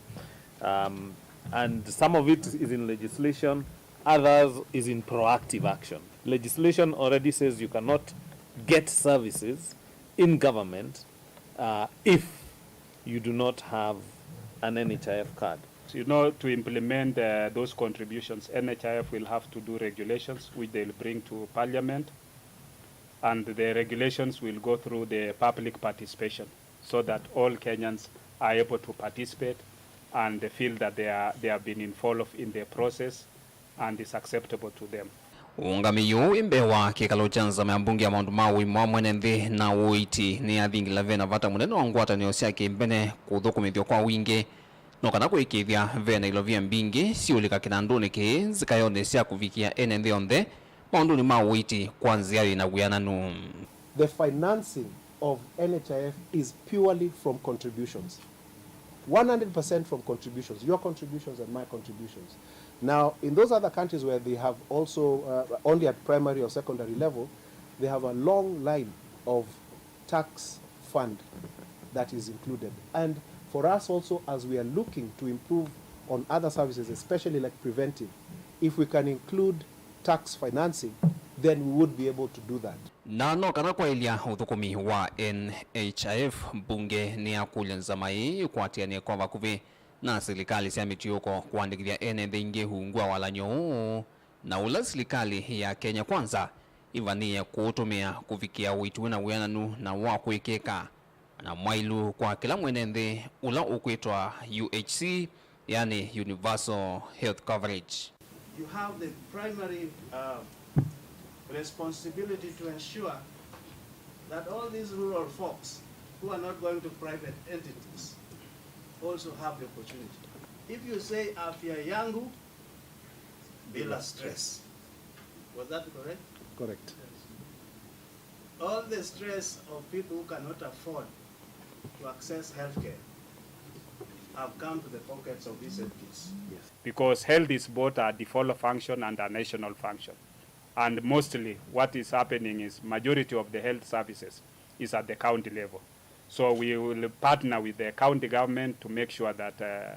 Um, and some of it is in legislation, others is in proactive action. Legislation already says you cannot get services in government, uh, if you do not have an N H I F card. You know, to implement, uh, those contributions, N H I F will have to do regulations which they'll bring to Parliament, and the regulations will go through the public participation so that all Kenyans are able to participate and they feel that they are, they have been involved in the process and is acceptable to them. Ũũngamĩi ũũ wĩ mbee wa kĩkalo kya nzama ya mbunge ya maũndũ ma ũima wa mwene nthĩ na ũiiti nĩyathingĩla ve na vata mũnene wa ngwatanĩo sya kĩmbene kũthũkũmĩthw'a kwa wingĩ, no kana kũĩkĩĩthya ve na ilovia mbingĩ siũlĩka kĩnandũnĩ kĩĩ nzikayonĩ sya kũvikĩa ene nthĩ onthe maũndũnĩ ma ũiiti kwa nzĩa yĩ na wĩananu. The financing of N H I F is purely from contributions. One hundred percent from contributions, your contributions and my contributions. Now, in those other countries where they have also, uh, only at primary or secondary level, they have a long line of tax fund that is included. And for us also, as we are looking to improve on other services, especially like preventive, if we can include tax financing, then we would be able to do that. Na no kana kwaĩlya ũthũkũmi wa N H I F, mbunge nĩyakũlya nzama ĩĩ ĩkwatĩanĩe kwa vakuvĩ na silikalĩ sya mĩtiũko kũandĩkĩthya ene nthĩ ingĩ ungu wa walany'o ũũ, na ũla silikalĩ ya Kenya Kwanza ĩvanĩĩe kũũtũmĩa kũvikĩa ũiiti wĩ na wĩananu na wa kwĩkĩka na mwaĩlu kwa kĩla mwene nthĩ, ũla ũkwĩtwa U H C, yani Universal Health Coverage. You have the primary, uh, responsibility to ensure that all these rural folks who are not going to private entities also have the opportunity. If you say, "Afya yangu bila stress," was that correct? Correct. All the stress of people who cannot afford to access healthcare have come to the pockets of these M Ps. Yes. Because health is both a devolved function and a national function. And mostly what is happening is majority of the health services is at the county level. So we will partner with the county government to make sure that, uh,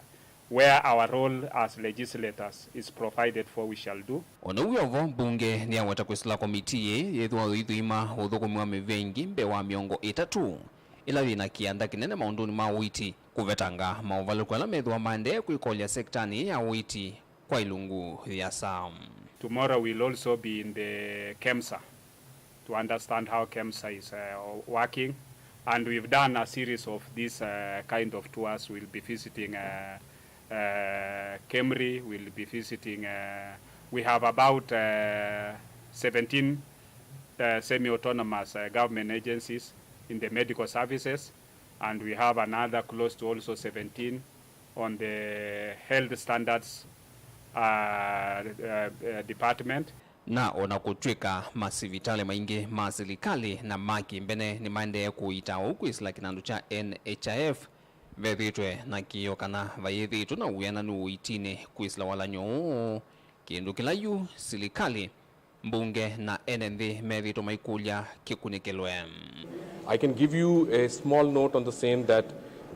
where our role as legislators is provided for, we shall do. O na wĩ o vo, mbunge nĩyaweta kwĩsĩla komitii ĩĩ yĩthĩwa yĩithũima ũthũkũmi wa mĩvĩa ĩngĩ mbee wa mĩongo ĩtatũ, ĩla yĩ na kĩanda kĩnene maũndũnĩ ma ũiiti, kũvetanga maũvalũku ala methĩwa maendee kwĩkolya sektanĩ ya ũiiti kwa ilungu yĩasa. Tomorrow we'll also be in the KEMSA to understand how KEMSA is, uh, working, and we've done a series of these, uh, kind of tours. We'll be visiting, uh, uh, KEMRI, we'll be visiting, uh, we have about, uh, seventeen, uh, semi-autonomous, uh, government agencies in the medical services, and we have another close to also seventeen on the health standards, uh, uh, uh, department. Na o na kũtw'ĩka masivitalĩ maingĩ ma silikalĩ na ma kĩmbene nĩmaendee kũiita ũu kwĩsĩla kĩnandũ kya N H I F, vethĩĩtwe na kĩĩo kana vayĩthĩĩtwe na ũĩananu ũiitinĩ kwĩsĩla walany'o ũũ, kĩndũ kĩla yu silikalĩ, mbunge na ene nthĩ methĩĩtwe maikũlya kĩkunĩkĩlwe. I can give you a small note on the same, that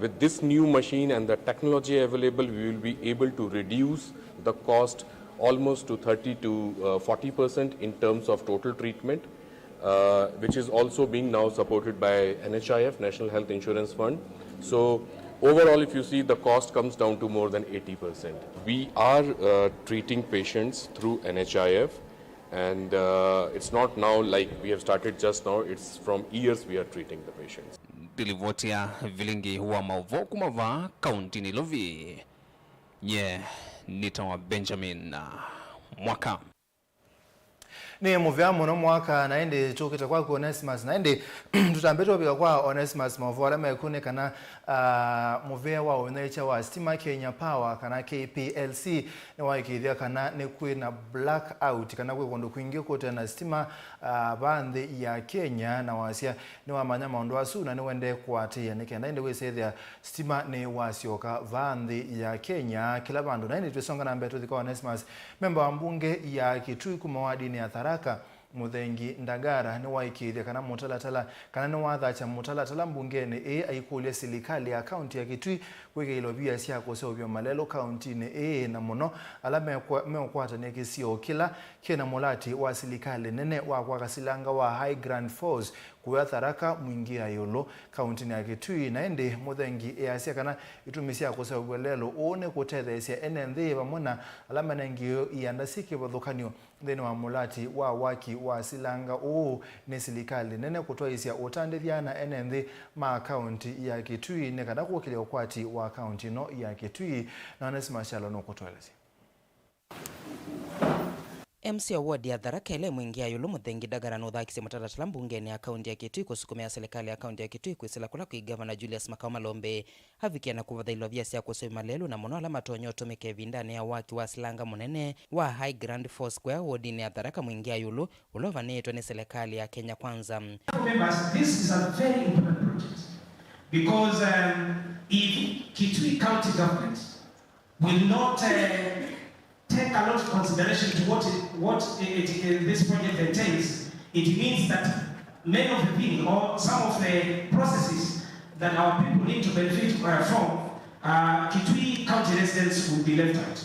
with this new machine and the technology available, we will be able to reduce the cost almost to thirty to, uh, forty percent in terms of total treatment, uh, which is also being now supported by N H I F, National Health Insurance Fund. So overall, if you see, the cost comes down to more than eighty percent. We are, uh, treating patients through N H I F, and, uh, it's not now like we have started just now, it's from years we are treating the patients. Ndilivoti ya vilingi wa maũvoo kuma vaa kaunti Nairobi, nye nĩtawa Benjamin, uh, Mwaka. Nĩ mũvea mũno Mwaka, na ĩndĩ tũkĩte kwaku Onesimus, na ĩndĩ tũtambĩte ũvika kwa Onesimus, maũvoo ala meku nĩ kana, ah, mũvea wa ũnyaĩĩkya wa sitima Kenya Power kana K P L C nĩwaĩkĩĩthya kana nĩ kwĩ na blackout kana kwĩ kũndũ kwingĩ kũte na sitima, ah, vaa nthĩ ya Kenya, na wasya nĩwamanya maũndũ asu na nĩwendee kũatĩĩa nĩ kenda ĩndĩ wĩsethĩa sitima nĩ wasyoka vaa nthĩ ya Kenya kĩla vandũ. Na ĩndĩ twĩsonga na mbee tũthi kwa Onesimus, memba wa mbunge ya Kitui kuma wadinĩ ya Tharaka, Mũthengi Ndagara, nĩwaĩkĩĩthya kana mũtalatala, kana nĩwathakya mũtalatala mbungenĩ ĩĩ aikũlya silikalĩ ya kaunti ya Kitui kwĩkĩa ilovia sya kũseũvya malelũ kauntinĩ ĩĩ, na mũno ala mekwa-, meũkwatany'a kĩsio kĩla kĩna mũlati wa silikalĩ nene wa kwaka silanga wa High Grand Falls kũya Tharaka Mwingĩa ĩũlũ kauntinĩ ya Kitui. Na ĩndĩ Mũthengi easya kana itumi sya kũseũvw'a lelũ ũũ nĩ kũtetheesya ene nthĩ vamwe na ala manengiwe ianda syĩ kĩvathũkany'o nthĩnĩ wa mũlati wa waki wa silanga ũũ nĩ silikalĩ nene kũtwaĩĩsya ũtandĩthya na ene nthĩ ma kaunti ya Kitui nĩ kana kũkĩlya ũkwati wa kaunti ĩno ya Kitui. Na Onesimus Kyalo nũkũtũelesya. M C a ward ya Tharaka ĩla ĩ Mwingĩa ĩũlũ Mũthengi Ndagara nũthakisye mũtalatala mbungenĩ ya kaunti ya Kitui kũsukumĩa silikalĩ ya kaunti ya Kitui kwĩsĩla kũla kwĩ Ngavana Julius Makau Malombe avikĩe na kũvatha ilovia sya kũseũvya malelũ na mũno ala matonya ũtũmĩka ĩvindanĩ ya waki wa silanga mũnene wa High Grand Falls kũya wodinĩ ya Tharaka Mwingĩa ĩũlũ ũla ũvanĩĩtwe nĩ silikalĩ ya Kenya Kwanza. Members, this is a very important project because, um, if Kitui County Government will not, uh, take a lot of consideration to what it, what it, it, this project entails, it means that many of the things or some of the processes that our people need to benefit, uh, from, uh, Kitui County residents will be left out.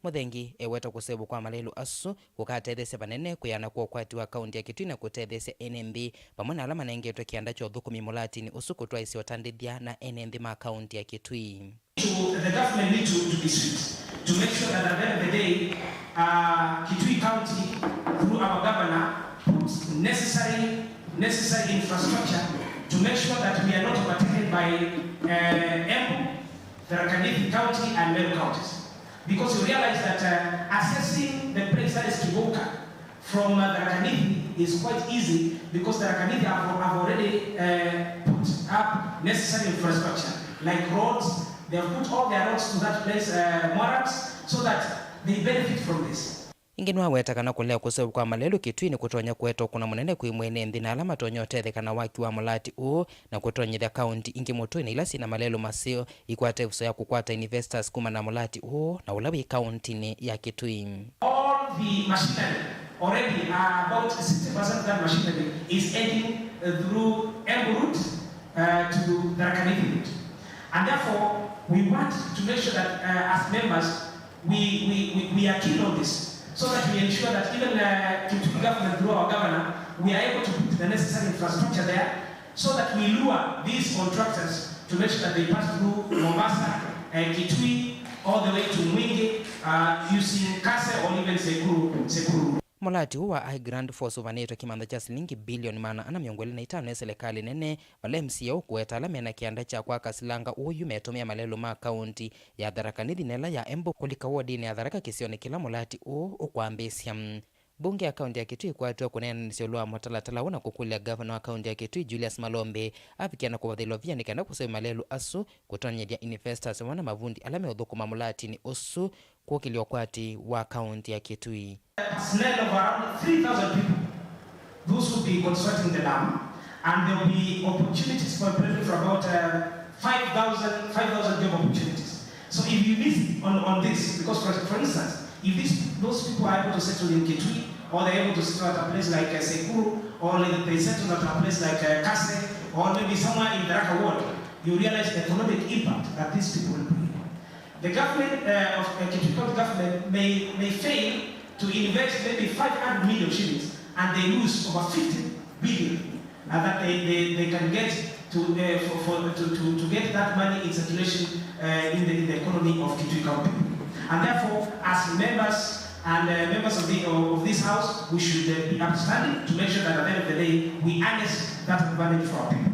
Mũthengi eweta kũseũvw'a kwa malelũ asu kũkatetheesya vanene kwĩana kwa ũkwati wa kaunti ya Kitui na kũtetheesya ene nthĩ vamwe na ala manengetwe kĩanda kya ũthũkũmi mũlatinĩ ũsu kũtwaĩsya ũtandĩthya na ene nthĩ ma kaunti ya Kitui. To the government need to, to be swift to make sure that at the end of the day, uh, Kitui County, through our governor, puts necessary, necessary infrastructure to make sure that we are not overtaken by, uh, Embu, Tharaka Nithi County, and Meru counties. Because you realize that, uh, accessing the place that is Kĩvũka from, uh, Tharaka Nithi is quite easy because Tharaka Nithi have, have already, uh, put up necessary infrastructure like roads. They have put all their roads to that place, uh, more ramps, so that they benefit from this. Ĩngĩ nĩwaweta kana kũlea kũseũvw'a kwa malelũ Kitui nĩkũtonya kũete ũkũna mũnene kwĩ mwene nthĩ na ala matonya ũtetheka na waki wa mũlati ũũ na kũtonyethya kaunti ingĩ mũtũi na ila syĩna malelũ maseo ikwate ĩvuso ya kũkwata investors kuma na mũlati ũũ na ũla wĩ kauntinĩ ya Kitui. All the machinery already, uh, about sixty percent of that machinery is heading, uh, through Embu route, uh, to Tharaka Nithi route. And therefore, we want to make sure that, uh, as members, we, we, we, we are keen on this, so that we ensure that even, uh, Kitui government through our governor, we are able to put the necessary infrastructure there So that we lure these contractors to make sure that they pass through Mombasa, uh, Kitui, all the way to Mwingi, uh, using Kase or even Sekuru, Sekuru. Mũlati ũũ wa iGrant Force ũvanĩtwe kĩmantha kya silingi bilioni maana ana mĩongo ĩlĩ na itano nĩ silikalĩ nene, vala M C A ũkũweta ala mena kĩanda kya kwaka silanga ũyu metũmĩa malelũ ma kaunti ya Tharaka Nithi na ĩla ya Embu kũlika wodinĩ ya Tharaka kĩsionĩ kĩla mũlati ũũ ũkwambĩĩsya. Mbunge ya kaunti ya Kitui ĩkwatĩwe kũneenanĩsya ĩũlũ wa mũtalatala ũũ na kũkũlya ngavana wa kaunti ya Kitui Julius Malombe avikĩa na kũvatha ilovia nĩ kenda kũseũvya malelũ asu, kũtonyethya investors vamwe na mavundi ala meũthũkũma mũlatinĩ ũsu kũkĩlya ũkwati wa kaunti ya Kitui. Personnel of around three thousand people, those who will be constructing the dam, and there will be opportunities for employment for about, uh, five thousand, five thousand job opportunities. So if you miss on, on this, because for, for instance, if these, those people are able to settle in Kitui, or they're able to settle at a place like, uh, Sekuru, or like they settle at a place like, uh, Kase, or maybe somewhere in Tharaka Ward, you realize the economic impact that these people will bring. The government, uh, of, uh, Kitui County government may, may fail to invest maybe five hundred million shillings, and they lose over fifty billion, uh, that they, they, they can get to, uh, for, for, to, to, to get that money in circulation, uh, in the, in the economy of Kitui County. And therefore, as members and, uh, members of the, of, of this house, we should, uh, be upstanding to make sure that at the end of the day, we harness that advantage for our people.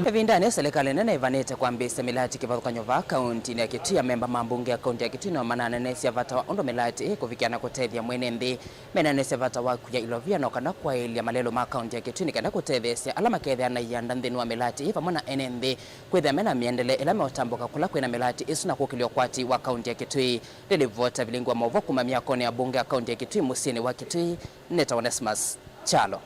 Ĩvindanĩ, silikalĩ nene ĩvanĩte kwambĩĩsya mĩlati kĩvathũkany'o vaa kauntinĩ ya Kitui. Amemba ma mbunge ya kaunti ya Kitui nĩo mananeneesya vata wa ũndũ mĩlati ĩĩ kũvikĩa na kũtethya mwene nthĩ. Menaneesya vata wa kwia ilovia no kana kwaĩlya malelũ ma kaunti ya Kitui nĩ kenda kũtetheesya ala makethĩa na ianda nthĩnĩ wa mĩlati ĩĩ vamwe na ene nthĩ kwĩthĩa mena mĩendele ĩla meũtambũka kũla kwĩna mĩlati ĩsu na kũkĩlya ũkwati wa kaunti ya Kitui. Nĩ livoti ya vilingi wa maũvoo kuma myakonĩ ya mbunge ya kaunti ya Kitui mũsyĩnĩ wa Kitui. Nĩtawa Onesmus Kyalo.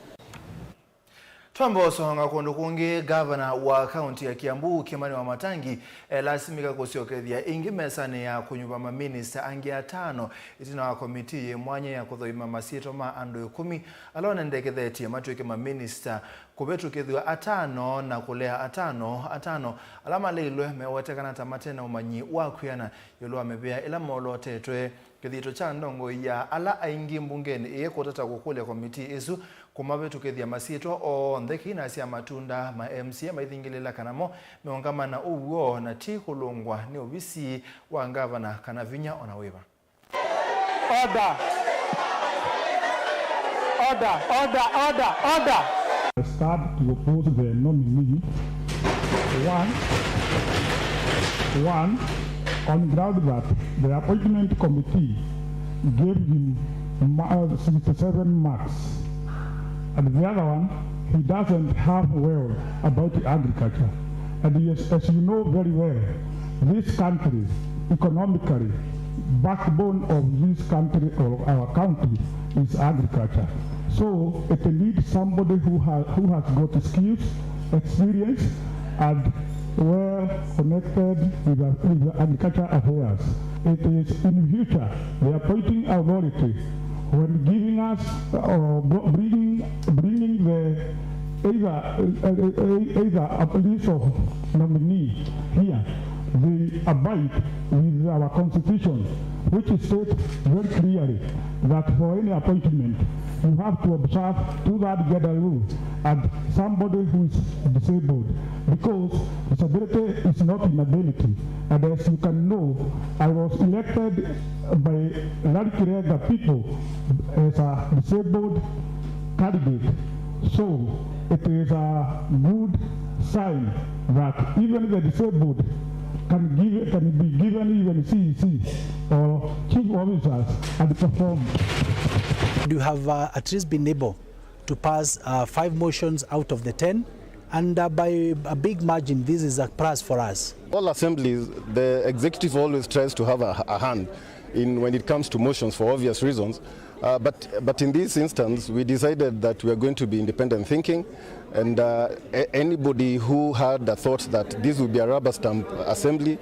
Twamba ũsonga kũndũ kũngĩ, ngavana wa kaunti ya Kiambu, Kimani Wamatangi, elasimĩka kũsyokethya ĩngĩ mesanĩ ya kũnyuva maminista angĩ atano, ĩtina wa komitii yĩ mwanya ya kũthoima masyĩtwa ma andũ ĩkũmi ala onendekethetye matw'ĩke maminista, kũvĩtũkĩthw'a atano na kũlea atano, atano ala maleilwe mewetekana ta mate na ũmanyi wa kwĩana ĩũlũ wa mĩvĩa ĩla molootetwe. Kĩthito kya ndongoi ya ala aingĩ mbungenĩ ĩĩ kũtata kũkũlya komitii ĩsu kũmavĩtũkĩthya masyĩtwa onthe kĩinasya matunda ma M C A maithingĩlĩla kana mo meũngama na ũw'o na ti kũlũngwa nĩ ovisi wa ngavana kana vinya ona wĩva. Order! Order! Order! Order! Order! I start to oppose the nominee. One, one, on ground that the appointment committee gave him ma-, uh, sixty-seven marks. And the other one, he doesn't have well about agriculture. And yes, as you know very well, this country, economically, backbone of this country or our county is agriculture. So it needs somebody who ha-, who has got skills, experience, and well connected with the, with the agriculture affairs. It is in future the appointing authority when giving us or br-, bringing, bringing the either, uh, uh, either a list of nominee here, they abide with our constitution, which states very clearly that for any appointment, you have to observe two-third gender rule and somebody who is disabled, because disability is not inability. And as you can know, I was elected by Larry Kirenga people as a disabled candidate. So it is a good sign that even the disabled can give, can be given even C E C or chief officers and perform. We have, uh, at least been able to pass, uh, five motions out of the ten, and, uh, by a big margin, this is a plus for us. All assemblies, the executive always tries to have a, a hand in when it comes to motions for obvious reasons. Uh, but, but in this instance, we decided that we are going to be independent thinking, and, uh, a-, anybody who had a thought that this will be a rubber stamp assembly,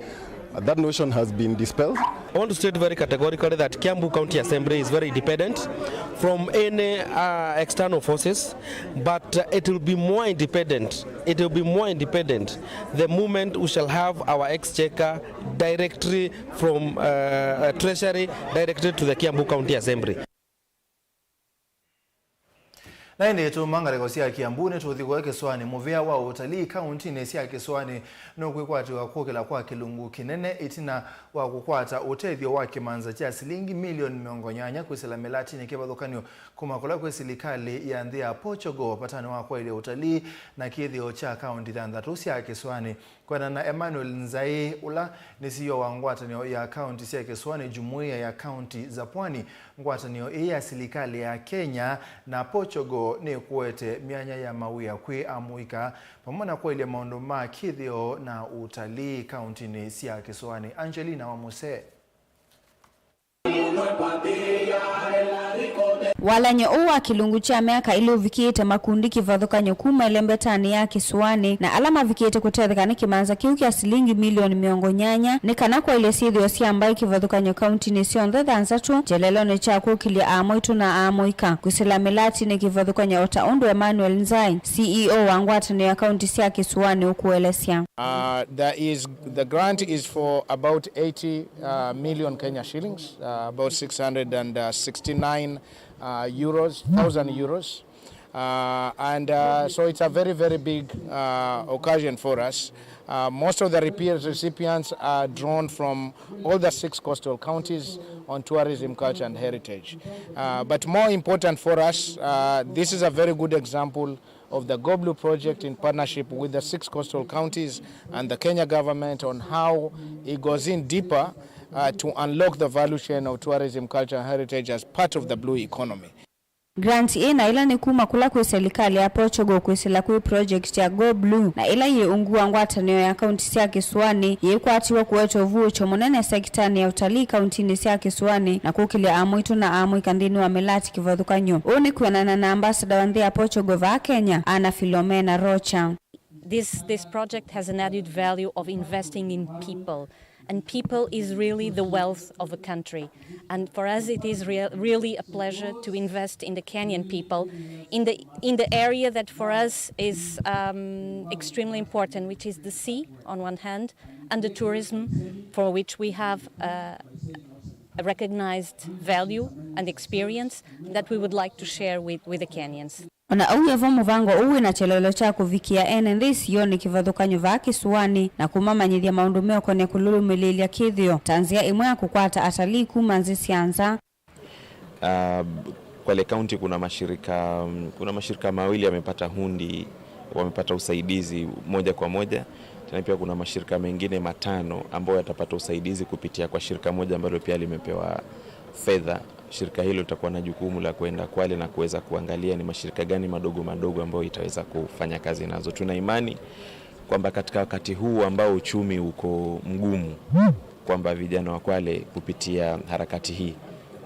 that notion has been dispelled. I want to state very categorically that Kiambu County Assembly is very independent from any, uh, external forces, but, uh, it will be more independent. It will be more independent the moment we shall have our exchequer directly from, uh, uh, Treasury directly to the Kiambu County Assembly. Na ĩndĩ tuma ngalĩko sya Kiambu, nĩtũthi kũya kĩsũanĩ. Mũvĩa wa ũtalii kauntinĩ sya kĩsũanĩ nũkwĩkwatĩwa kũkĩla kwa kĩlungu kĩnene ĩtina wa kũkwata ũtethyo wa kĩmanza kya silingi milioni mĩongo nyanya kwĩsĩla mĩlatinĩ kĩvathũkany'o kuma kũla kwĩ silikalĩ ya nthĩ ya Portugal vatanĩ wa kwaĩlya ũtalii na kĩthĩo kya kaunti thanthatũ sya kĩsũanĩ. Kwendana na Emmanuel Nzai, ũla nĩ C E O wa ngwatanĩo ya kaunti sya kĩsũanĩ, Jumuiya ya Kaunti za Pwani, ngwatanĩo ĩĩ ya silikalĩ ya Kenya na Portugal nĩkũete myanya ya mawĩa kwĩ amũika, vamwe na kwaĩlya maũndũ ma kĩthĩo na ũtalii kauntinĩ sya kĩsũanĩ. Angelina wa Muse. Walany'o ũũ wa kĩlungu kya myaka ĩlĩ ũvikĩĩte makundi kĩvathũkany'o kuma ĩlembetanĩ ya kĩsũanĩ, na ala mavikĩĩte kũtetheka nĩ kĩmanza kĩu kya silingi milioni mĩongo nyanya nĩ kana kwaĩlye syĩthĩo sya mbaĩ kĩvathũkany'o kauntinĩ syonthe thanthatũ kyelelonĩ kya kũkĩlya aamwaitũ na aamũika kwĩsĩla mĩlatinĩ kĩvathũkany'o, o ta ũndũ Emmanuel Nzai, C E O wa ngwatanĩo ya kaunti sya kĩsũanĩ, ũkũelesya. Uh, there is, the grant is for about eighty, uh, million Kenya shillings, uh, about six hundred and sixty-nine, uh, euros, thousand euros. Uh, and, uh, so it's a very, very big, uh, occasion for us. Uh, most of the repe-, recipients are drawn from all the six coastal counties on tourism, culture, and heritage. Uh, but more important for us, uh, this is a very good example of the Go Blue project in partnership with the six coastal counties and the Kenya government on how it goes in deeper, uh, to unlock the value chain of tourism, culture, and heritage as part of the blue economy. Grant ĩ na ĩla nĩ kuma kũla kwĩ selikalĩ ya Portugal kwĩsĩla kwĩ project ya Go Blue, na ĩla yĩ ungu wa ngwatanĩo ya kaunti sya kĩsũanĩ yĩkwatiwe kũete ũvuũkyo mũnene sekitanĩ ya ũtalii kauntinĩ sya kĩsũanĩ na kũkĩlya amwaitũ na amũika nthĩnĩ wa mĩlati kĩvathũkany'o. Ũũ nĩ kwĩanana na ambassador wa nthĩ ya Portugal vaa Kenya, Ana Filomena Rocha. This, this project has an added value of investing in people, and people is really the wealth of a country. And for us, it is rea-, really a pleasure to invest in the Kenyan people, in the, in the area that for us is, um, extremely important, which is the sea on one hand, and the tourism, for which we have, uh, a recognized value and experience that we would like to share with, with the Kenyans. O na ũu wĩ vo, mũvango ũũ wĩ na kyelelo kya kũvikĩa ene nthĩ isionĩ kĩvathũkany'o vaa kĩsũanĩ na kũmamanyĩthya maũndũ meũkonĩa kũlũlũmĩlĩĩlya kĩthĩo ta nzĩa ĩmwe ya kũkwata atalii kuma nthĩ sya nza. Uh, Kwale County kuna mashirika, kuna mashirika mawili yamepata hundi, wamepata usaidizi moja kwa moja. Tena pia kuna mashirika mengine matano ambayo yatapata usaidizi kupitia kwa shirika moja ambalo pia limepewa fedha. Shirika hilo litakuwa na jukumu la kwenda Kwale na kuweza kuangalia ni mashirika gani madogo madogo ambayo itaweza kufanya kazi nazo. Tuna imani kwamba katika wakati huu ambao uchumi uko mgumu, kwamba vijana wa Kwale kupitia harakati hii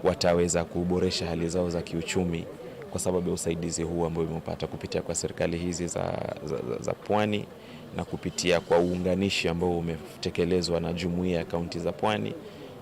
wataweza kuboresha hali zao za kiuchumi kwa sababu ya usaidizi huu ambao imeupata kupitia kwa serikali hizi za, za, za, za pwani na kupitia kwa uunganishi ambao umetekelezwa na jumuiya ya kaunti za pwani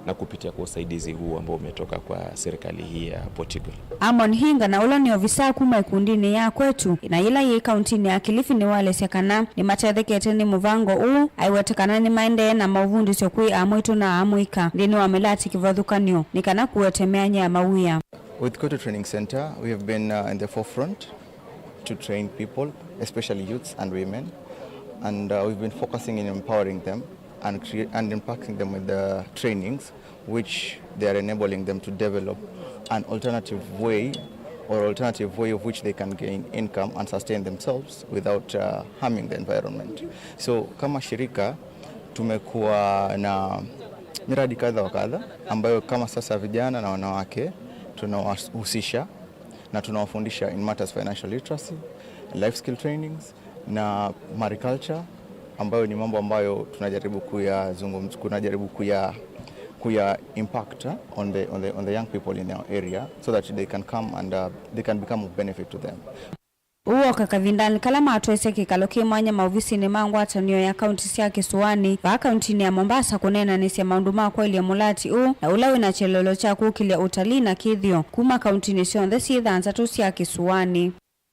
na kupitia kwa usaidizi huu ambao umetoka kwa serikali hii ya Portugal. Amon Hinga, na ũla nĩ ovisaa kuma ĩkundinĩ ya Kwetu na yĩla yĩ kauntinĩ ya Kilifi, nĩwaelesya kana nĩmatethekete nĩ mũvango ũũ, aiweta kana nĩmaendee na maũvundĩsyo kwĩ amwaitũ na amũika nthĩnĩ wa mĩlati kĩvathũkany'o nĩ kana kũete myanya ya mawĩa. With Kwetu Training Center, we have been, uh, in the forefront to train people, especially youths and women. And, uh, we've been focusing in empowering them and crea-, and impacting them with the trainings which they are enabling them to develop an alternative way or alternative way of which they can gain income and sustain themselves without, uh, harming the environment. So, kama shirika, tumekuwa na miradi kadha wa kadha ambayo kama sasa vijana na wanawake tunawahusisha na tunawafundisha in matters financial literacy, life skill trainings na mariculture, ambayo ni mambo ambayo tunajaribu kuyazungumz-, tunajaribu kuya, kuya impact, eh, on the, on the, on the young people in our area so that they can come and, uh, they can become of benefit to them. Ũũ woka kavindanĩ kala matwaisye kĩkalo kĩ mwanya maovisinĩ ma ngwatanĩo ya kaunti sya kĩsũanĩ vaa kauntinĩ ya Mombasa kũneenanĩsya maũndũ ma kwaĩlya mũlati ũũ na ũla wĩ na kyelelo kya kũkĩlya ũtalii na kĩthĩo kuma kauntinĩ syonthe syĩ thanthatũ sya kĩsũanĩ.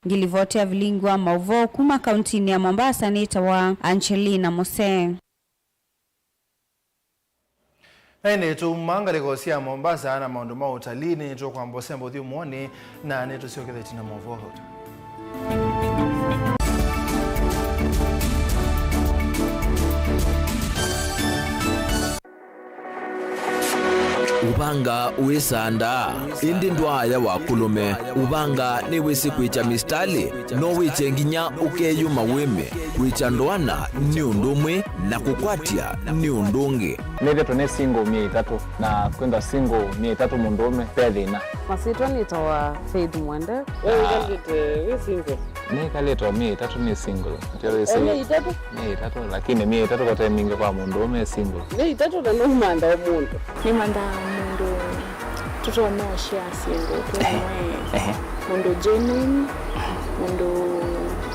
Ngilivoti ya vilingi wa maũvoo kuma kauntinĩ ya Mombasa nĩtawa Angelina Mose. Na ĩndĩ tũuma ngalĩko sya Mombasa na maũndũ ma ũtalii, nĩtũkwamba ũsembo ũthyũmũonĩ na nĩtũsyokethetye na maũvoo. Ũvanga wĩsandaa, ĩndĩ ndwaaya wa kũlũme. Ũvanga nĩwĩsĩ kwĩkya mistalĩ, no wĩkye nginya ũkeyũma wĩme. Kwĩkya ndoana nĩ ũndũ ũmwe na kũkwatya nĩ ũndũ ũngĩ. Nĩthĩtwe nĩ single myei ĩtatũ, na kwĩthwa single myei ĩtatũ mũndũũme ve thĩna. Masyĩtwa nĩtawa Faith Mwende. We wĩkalĩte wĩ single? Nĩkalĩte o myei ĩtatũ nĩ single. Ndio wĩsĩ. Eh, myei ĩtatũ? Myei ĩtatũ, lakini myei ĩtatũ kote mingĩ kwa mũndũũme e single. Myei ĩtatũ na nũmantha o mũndũ. Nĩmanthaa mũndũ tũtonya ũshare syĩndũ twĩ. Ehe. Mũndũ genuine, mũndũ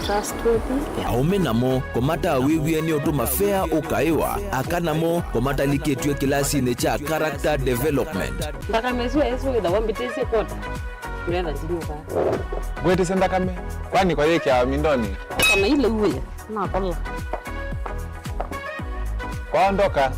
trustworthy. Aũme namo kũmatawĩw'e nĩ ũtũma fea ũkaĩwa, aka namo kũmatalikĩtw'e kĩlasinĩ kya character development. Nthakame ĩsu ĩsu wĩthawa mbĩtĩsye kota. Nĩgetha ndinyuka. Ngwĩtĩsya nthakame, kwani kwayĩkĩawa mindonĩ? Kana ile uwe, nakola. Kwaondoka.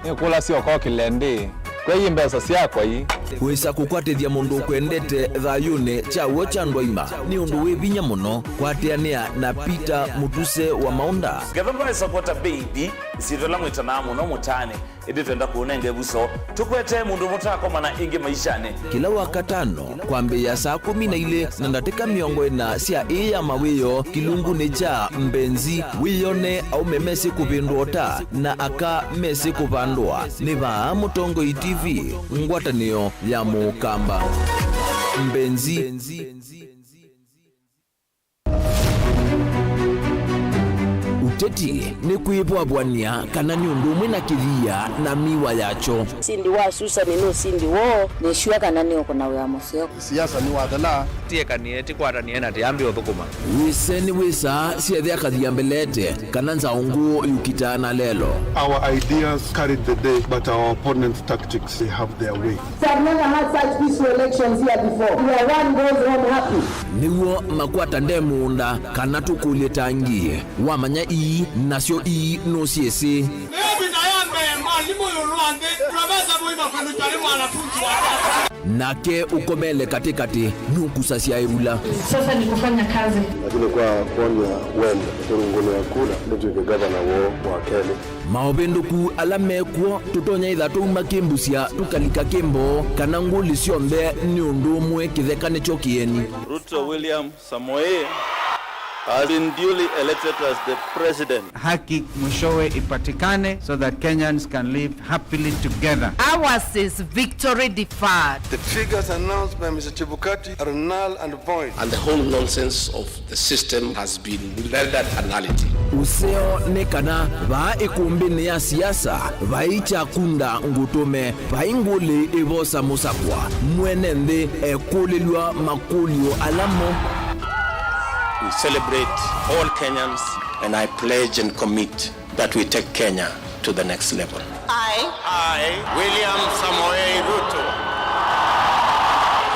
Nĩkũlasya ũkokĩle ndĩ, kwei mbesa syakwa ii. Wĩsa kũkwatĩthya mũndũ ũkwendete thayũnĩ kya w'o kya ndwaima nĩ ũndũ wĩ vinya mũno. Kwatĩanĩa na Peter Mũtuse wa Maũnda. Ngetha ndwaĩsa kwata mbeithi, isyĩtwa ĩla mwĩtanaa mũno mũtaanĩ, ĩndĩ twenda kũũnenga ĩvuso, tũkwetee mũndũ mũtakomana ĩngĩ maishanĩ. Kĩla Wakatano, kwambĩĩa saa kũmi na ilĩ na ndatĩka mĩongo ĩna sya ĩĩ ya mawĩoo kĩlungunĩ kya Mbenzi, wĩyone aũme mesĩ kũvĩndũa ũta na aka mesĩ kũvandũa. Nĩ vaa Mũtongoi T V, ngwatanĩo ya Mũkamba. Mbenzi. Ũteti nĩ kwĩvwavw'ania kana nĩ ũndũ ũmwe na kĩthia na miwa yakyo. Ũsindi wa Susani nĩ ũsindi woo. Nĩsure kana nĩũkũna wĩa mũseo. Siasa nĩwathela. Tiekanie, tikwatanĩe na tiambie ũthũkũma. Wĩse nĩ wĩsaa syethe akathia mbelete kana nzaũ ngũũ yũkitaa na lelo. Our ideas carried the day, but our opponents' tactics, they have their way. I've never had such peaceful elections here before, where one goes home happy. Nĩw'o makwata nde mũũnda, kana tũkũlye tangi, wamanya ii, nasyo ii nũsyĩsĩ. Nake ũkomele katĩkatĩ, nũkusasya ĩvula. Sasa ni kufanya kazi. Lakini kwa kuonya wendo, kũrũngũlĩa kura, ndũtw'ĩke gavana woo wa kelĩ. Maũvĩndũku ala mekw'o, tũtonya ĩtha twauma kĩmbũsya tũkalika kĩmboo, kana ngũlĩ syonthe nĩ ũndũ ũmwe kĩtheka nĩkyo kĩeni. Ruto William Samoei has been duly elected as the president. Haki mwishowe ipatikane so that Kenyans can live happily together. Ours is victory deferred. The figures announced by Mister Chebukati are null and void. And the whole nonsense of the system has been rendered a nullity. Ũseo nĩ kana vaa ĩkũmbĩnĩ ya siasa vai kyakunda ngũtũme, vai ngũlĩ ĩvosa mũsakwa, mwene nthĩ ekũlĩlw'a makũlyo ala mo. We celebrate all Kenyans and I pledge and commit that we take Kenya to the next level. I, I, William Samoei Ruto,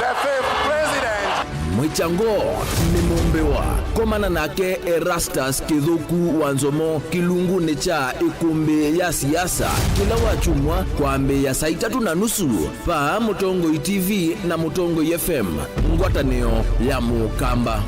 the fifth president. Mwĩkyango nĩ mũmbĩwa. Komana nake Erastus Kĩthũku wa Nzomo kĩlungunĩ kya ĩkũmbĩ ya siasa kĩla wakyumwa kwambĩĩa saa itatũ na nusu vaa Mũtongoi T V na Mũtongoi F M, ngwatanĩo ya Mũkamba.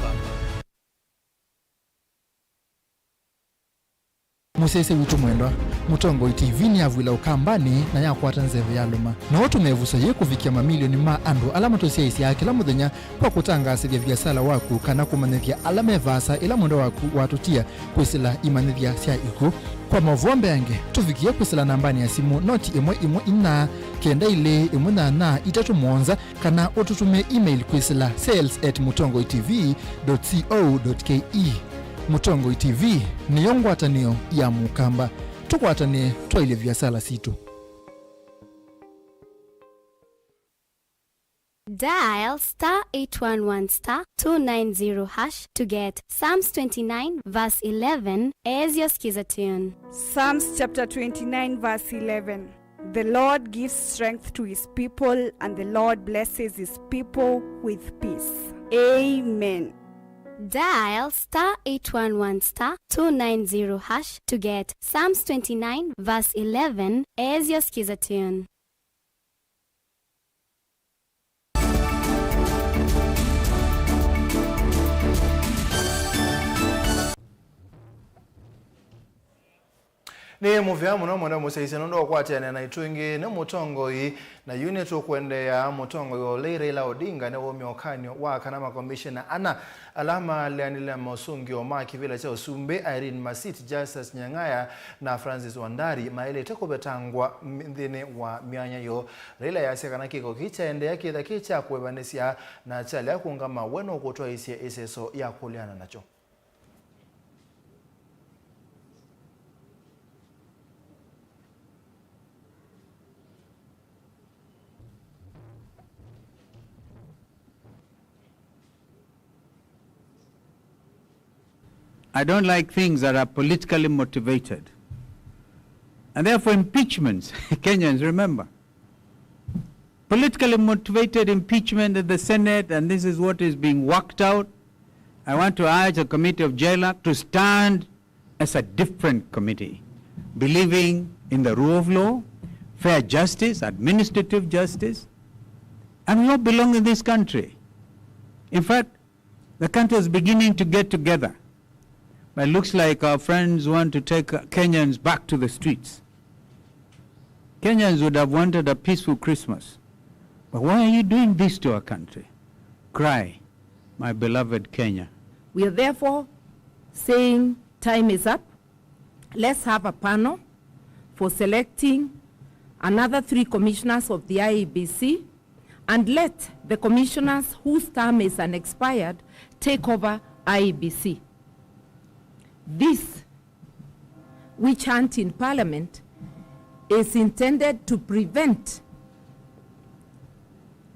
Mũsyaĩĩsya witũ mwendwa, Mũtongoi T V nĩyavw'ĩla Ũkambanĩ na yakwata nzeve yalũma. No ũtũme ĩvuso yĩĩ kũvikĩa mamilioni ma andũ ala matũsyaĩĩsyaa kĩla mũthenya kwa kũtangaasĩthya viasala waku kana kũmanyĩthya ala me vaasa ĩla mwendwa waku watũtia kwĩsĩla imanyĩthya sya ikw'ũ. Kwa maũvoo mbeange, tũvikĩe kwĩsĩla nambanĩ ya simũ noti ĩmwe ĩmwe inya, kenda ilĩ, ĩmwe nyanya, itatũ mũonza, kana ũtũtũmĩe email kwĩsĩla sales at mũtongoi T V dot co dot K E. Mũtongoi T V nĩyo ngwatanĩo ya Mũkamba. Tũkwatanĩe twaĩlye viasala sitũ. Dial star eight one one star two nine zero hash to get Psalms twenty-nine verse eleven as your skiza tune. Psalms chapter twenty-nine verse eleven. The Lord gives strength to his people, and the Lord blesses his people with peace. Amen. Dial star eight one one star two nine zero hash to get Psalms twenty-nine verse eleven as your skiza tune. Nĩ mũvea mũno mwenda mũsyaĩĩsya nũndũ wa kũatĩanĩa naitũ ĩngĩ. Nĩ mũtongoi, na yu nĩtũkũendeea. Mũtongoi wa ũlei Raila Odinga nĩwaumya ũkany'o wa kana makomishena ana ala maleanĩle na mosũngĩo ma kĩvĩla kya ũsumbĩ, Irene Masit, Justus Nyang'aya na Francis Wandari, maĩlĩte kũvetangwa m-, nthĩnĩ wa myanya yoo. Raila easya kana kĩko kĩĩ kyaendeea kĩtha kĩ kya kũevanĩsya na kyalea kũũngama, we nũkũtwaĩĩsye ĩseso ya kũleana nakyo. I don't like things that are politically motivated. And therefore, impeachments, Kenyans, remember, politically motivated impeachment at the Senate, and this is what is being worked out. I want to urge the committee of JLAC to stand as a different committee, believing in the rule of law, fair justice, administrative justice, and we all belong in this country. In fact, the country is beginning to get together. But it looks like our friends want to take Kenyans back to the streets. Kenyans would have wanted a peaceful Christmas. But why are you doing this to our country? Cry, my beloved Kenya. We are therefore saying time is up. Let's have a panel for selecting another three commissioners of the I E B C, and let the commissioners whose term is unexpired take over I E B C. This witch hunt in Parliament is intended to prevent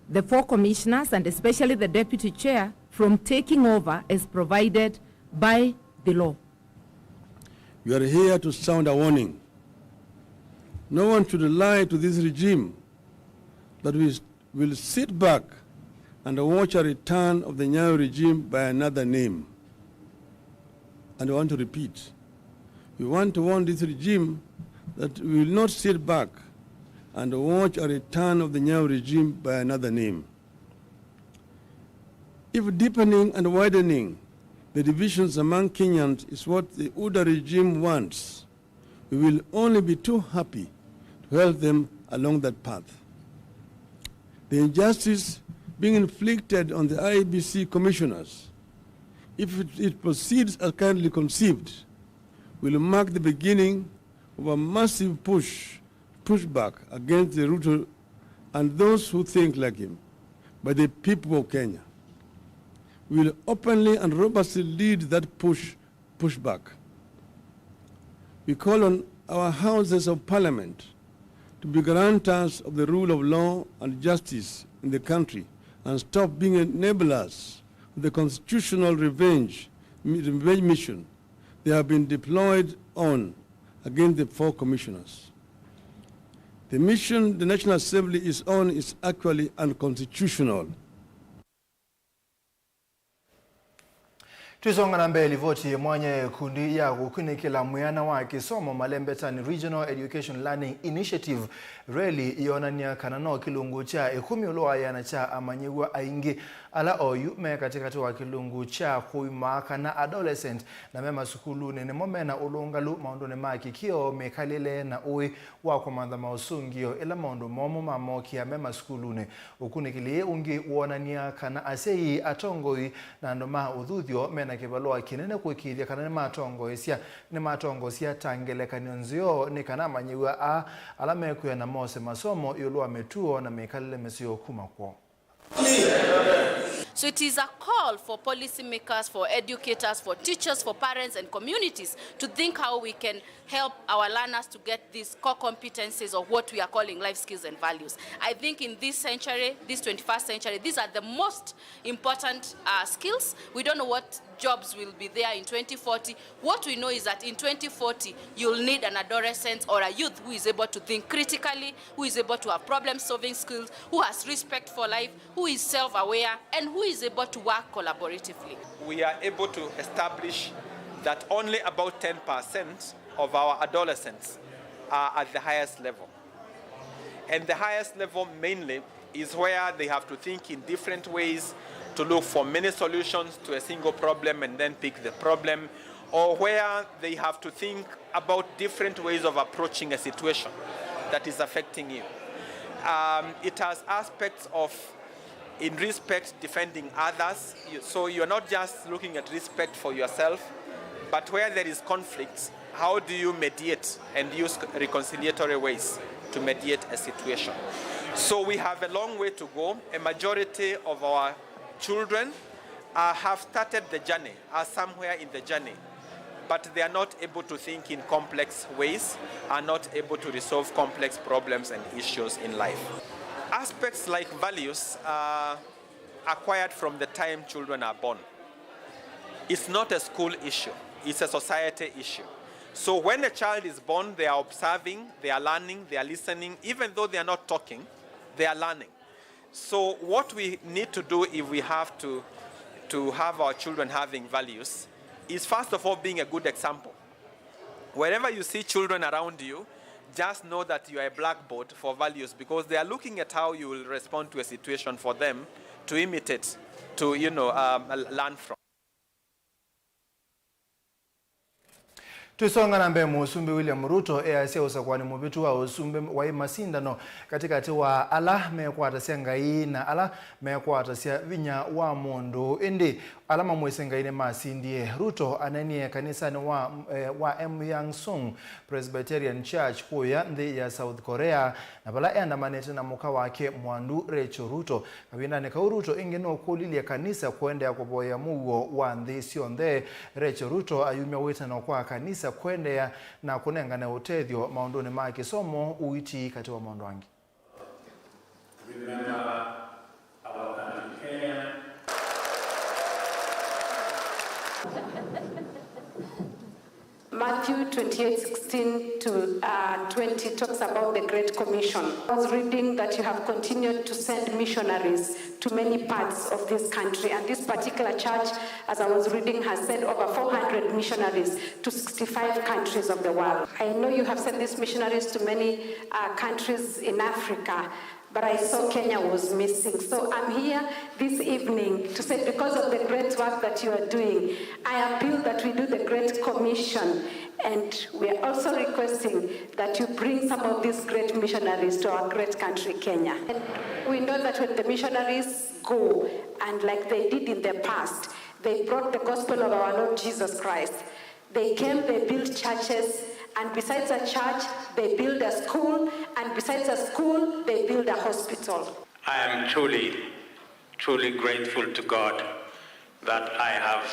the four commissioners, and especially the deputy chair, from taking over as provided by the law. We are here to sound a warning. No one should lie to this regime that we will sit back and watch a return of the Nyayo regime by another name. And I want to repeat, we want to warn this regime that we will not sit back and watch a return of the Nyayo regime by another name. If deepening and widening the divisions among Kenyans is what the UDA regime wants, we will only be too happy to help them along that path. The injustice being inflicted on the I E B C commissioners, if it, it proceeds as currently conceived, will mark the beginning of a massive push, pushback against the Ruto and those who think like him by the people of Kenya. We will openly and robustly lead that push, pushback. We call on our Houses of Parliament to be guarantors of the rule of law and justice in the country and stop being enablers of the constitutional revenge, revenge mission they have been deployed on against the four commissioners. The mission the National Assembly is on is actually unconstitutional. Twisonga na mbee, livoti mwanya ya ĩkundi ya kũkunĩkĩla mwĩana wa kĩsomo Malembetani, Regional Education Learning Initiative, RELI, yonany'a kana no kĩlungu kya ĩkũmi ĩũlũ wa ĩana kya amanyĩw'a aingĩ ala oyu me katĩkatĩ wa kĩlungu kya kũimaa kana adolescent, na me masukulunĩ nĩmo mena ũlũngalu maũndũnĩ ma kĩkĩo, mĩkalĩle, na ũĩ wa kũmantha maũsũngĩo ĩla maũndũ momũ mamokĩa me masukulunĩ. Ũkunĩkĩli ũngĩ wonany'a kana asyai, atongoi, na andũ ma ũthuthyo mena kĩvalũa kĩnene kũĩkĩĩthya kana nĩmatongoesya, nĩmatongosya ta ngelekany'o nzeo nĩ kana amanyĩw'a aa ala mekwĩana mose masomo ĩũlũ wa mĩtuo na mĩkalĩle mĩseo kuma kwoo. So it is a call for policymakers, for educators, for teachers, for parents and communities to think how we can help our learners to get these core competencies of what we are calling life skills and values. I think in this century, this twenty-first century, these are the most important, uh, skills. We don't know what jobs will be there in twenty forty. What we know is that in twenty forty, you'll need an adolescent or a youth who is able to think critically, who is able to have problem-solving skills, who has respect for life, who is self-aware, and who is able to work collaboratively. We are able to establish that only about ten percent of our adolescents are at the highest level. And the highest level mainly is where they have to think in different ways to look for many solutions to a single problem and then pick the problem or where they have to think about different ways of approaching a situation that is affecting you. Um, it has aspects of, in respect, defending others. You, so you're not just looking at respect for yourself, but where there is conflict, how do you mediate and use reconciliatory ways to mediate a situation? So we have a long way to go. A majority of our children uh, have started the journey, are somewhere in the journey, but they are not able to think in complex ways, are not able to resolve complex problems and issues in life. Aspects like values are acquired from the time children are born. It's not a school issue, it's a society issue. So when a child is born, they are observing, they are learning, they are listening, even though they are not talking, they are learning. So what we need to do if we have to, to have our children having values is, first of all, being a good example. Wherever you see children around you, just know that you are a blackboard for values, because they are looking at how you will respond to a situation for them to imitate, to, you know, um, learn from. Tũisonga na mbee, Mũsumbĩ William Ruto easya ũsakũanĩ mũvĩtu wa ũsumbĩ waĩ masindano katĩkatĩ wa ala mekwatasya Ngai na ala mekwatasya vinya wa mũndũ, ĩndĩ ala mamwĩsĩ Ngai nĩmasindie. Ruto anenie kanisanĩ wa, eh, wa Myeong Sung Presbyterian Church kũya nthĩ ya South Korea, na vala eandamanĩte na mũka wake mwandu Rachel Ruto. Kavindanĩ kau, Ruto ĩngĩ nũkũlilye kanisa kũendeea kũvoya mũuo wa nthĩ syonthe. Rachel Ruto ayumya wĩtano kwa kanisa kũendeea na kũnengane ũtethyo maũndũnĩ ma kĩsomo, ũiiti, katĩ wa maũndũ angĩ. Remember our country, Kenya. Matthew twenty-eight sixteen to, uh, twenty talks about the Great Commission. I was reading that you have continued to send missionaries to many parts of this country, and this particular church, as I was reading, has sent over four hundred missionaries to sixty-five countries of the world. I know you have sent these missionaries to many, uh, countries in Africa, but I saw Kenya was missing. So I'm here this evening to say, because of the great work that you are doing, I appeal that we do the Great Commission, and we are also requesting that you bring some of these great missionaries to our great country, Kenya. And we know that when the missionaries go, and like they did in the past, they brought the gospel of our Lord Jesus Christ. They came, they built churches, and besides a church, they build a school, and besides a school, they build a hospital. I am truly, truly grateful to God that I have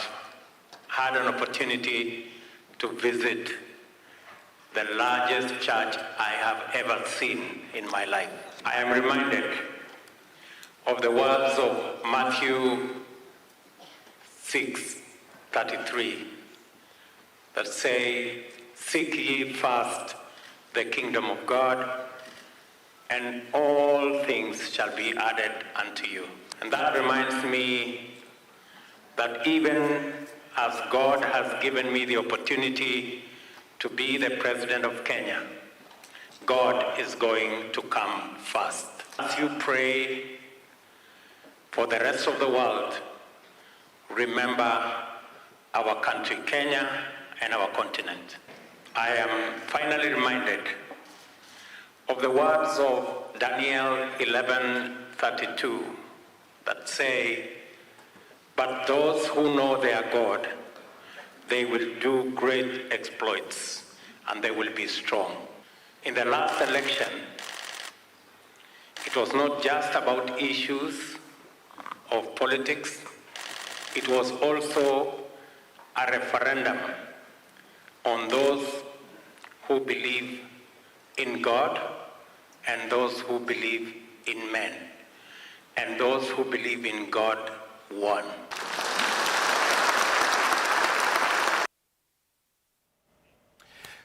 had an opportunity to visit the largest church I have ever seen in my life. I am reminded of the words of Matthew six thirty-three that say, "Seek ye first the kingdom of God, and all things shall be added unto you." And that reminds me that even as God has given me the opportunity to be the president of Kenya, God is going to come first. As you pray for the rest of the world, remember our country, Kenya, and our continent. I am finally reminded of the words of Daniel eleven thirty-two that say, "But those who know their God, they will do great exploits, and they will be strong." In the last election, it was not just about issues of politics, it was also a referendum on those who believe in God and those who believe in men. And those who believe in God won.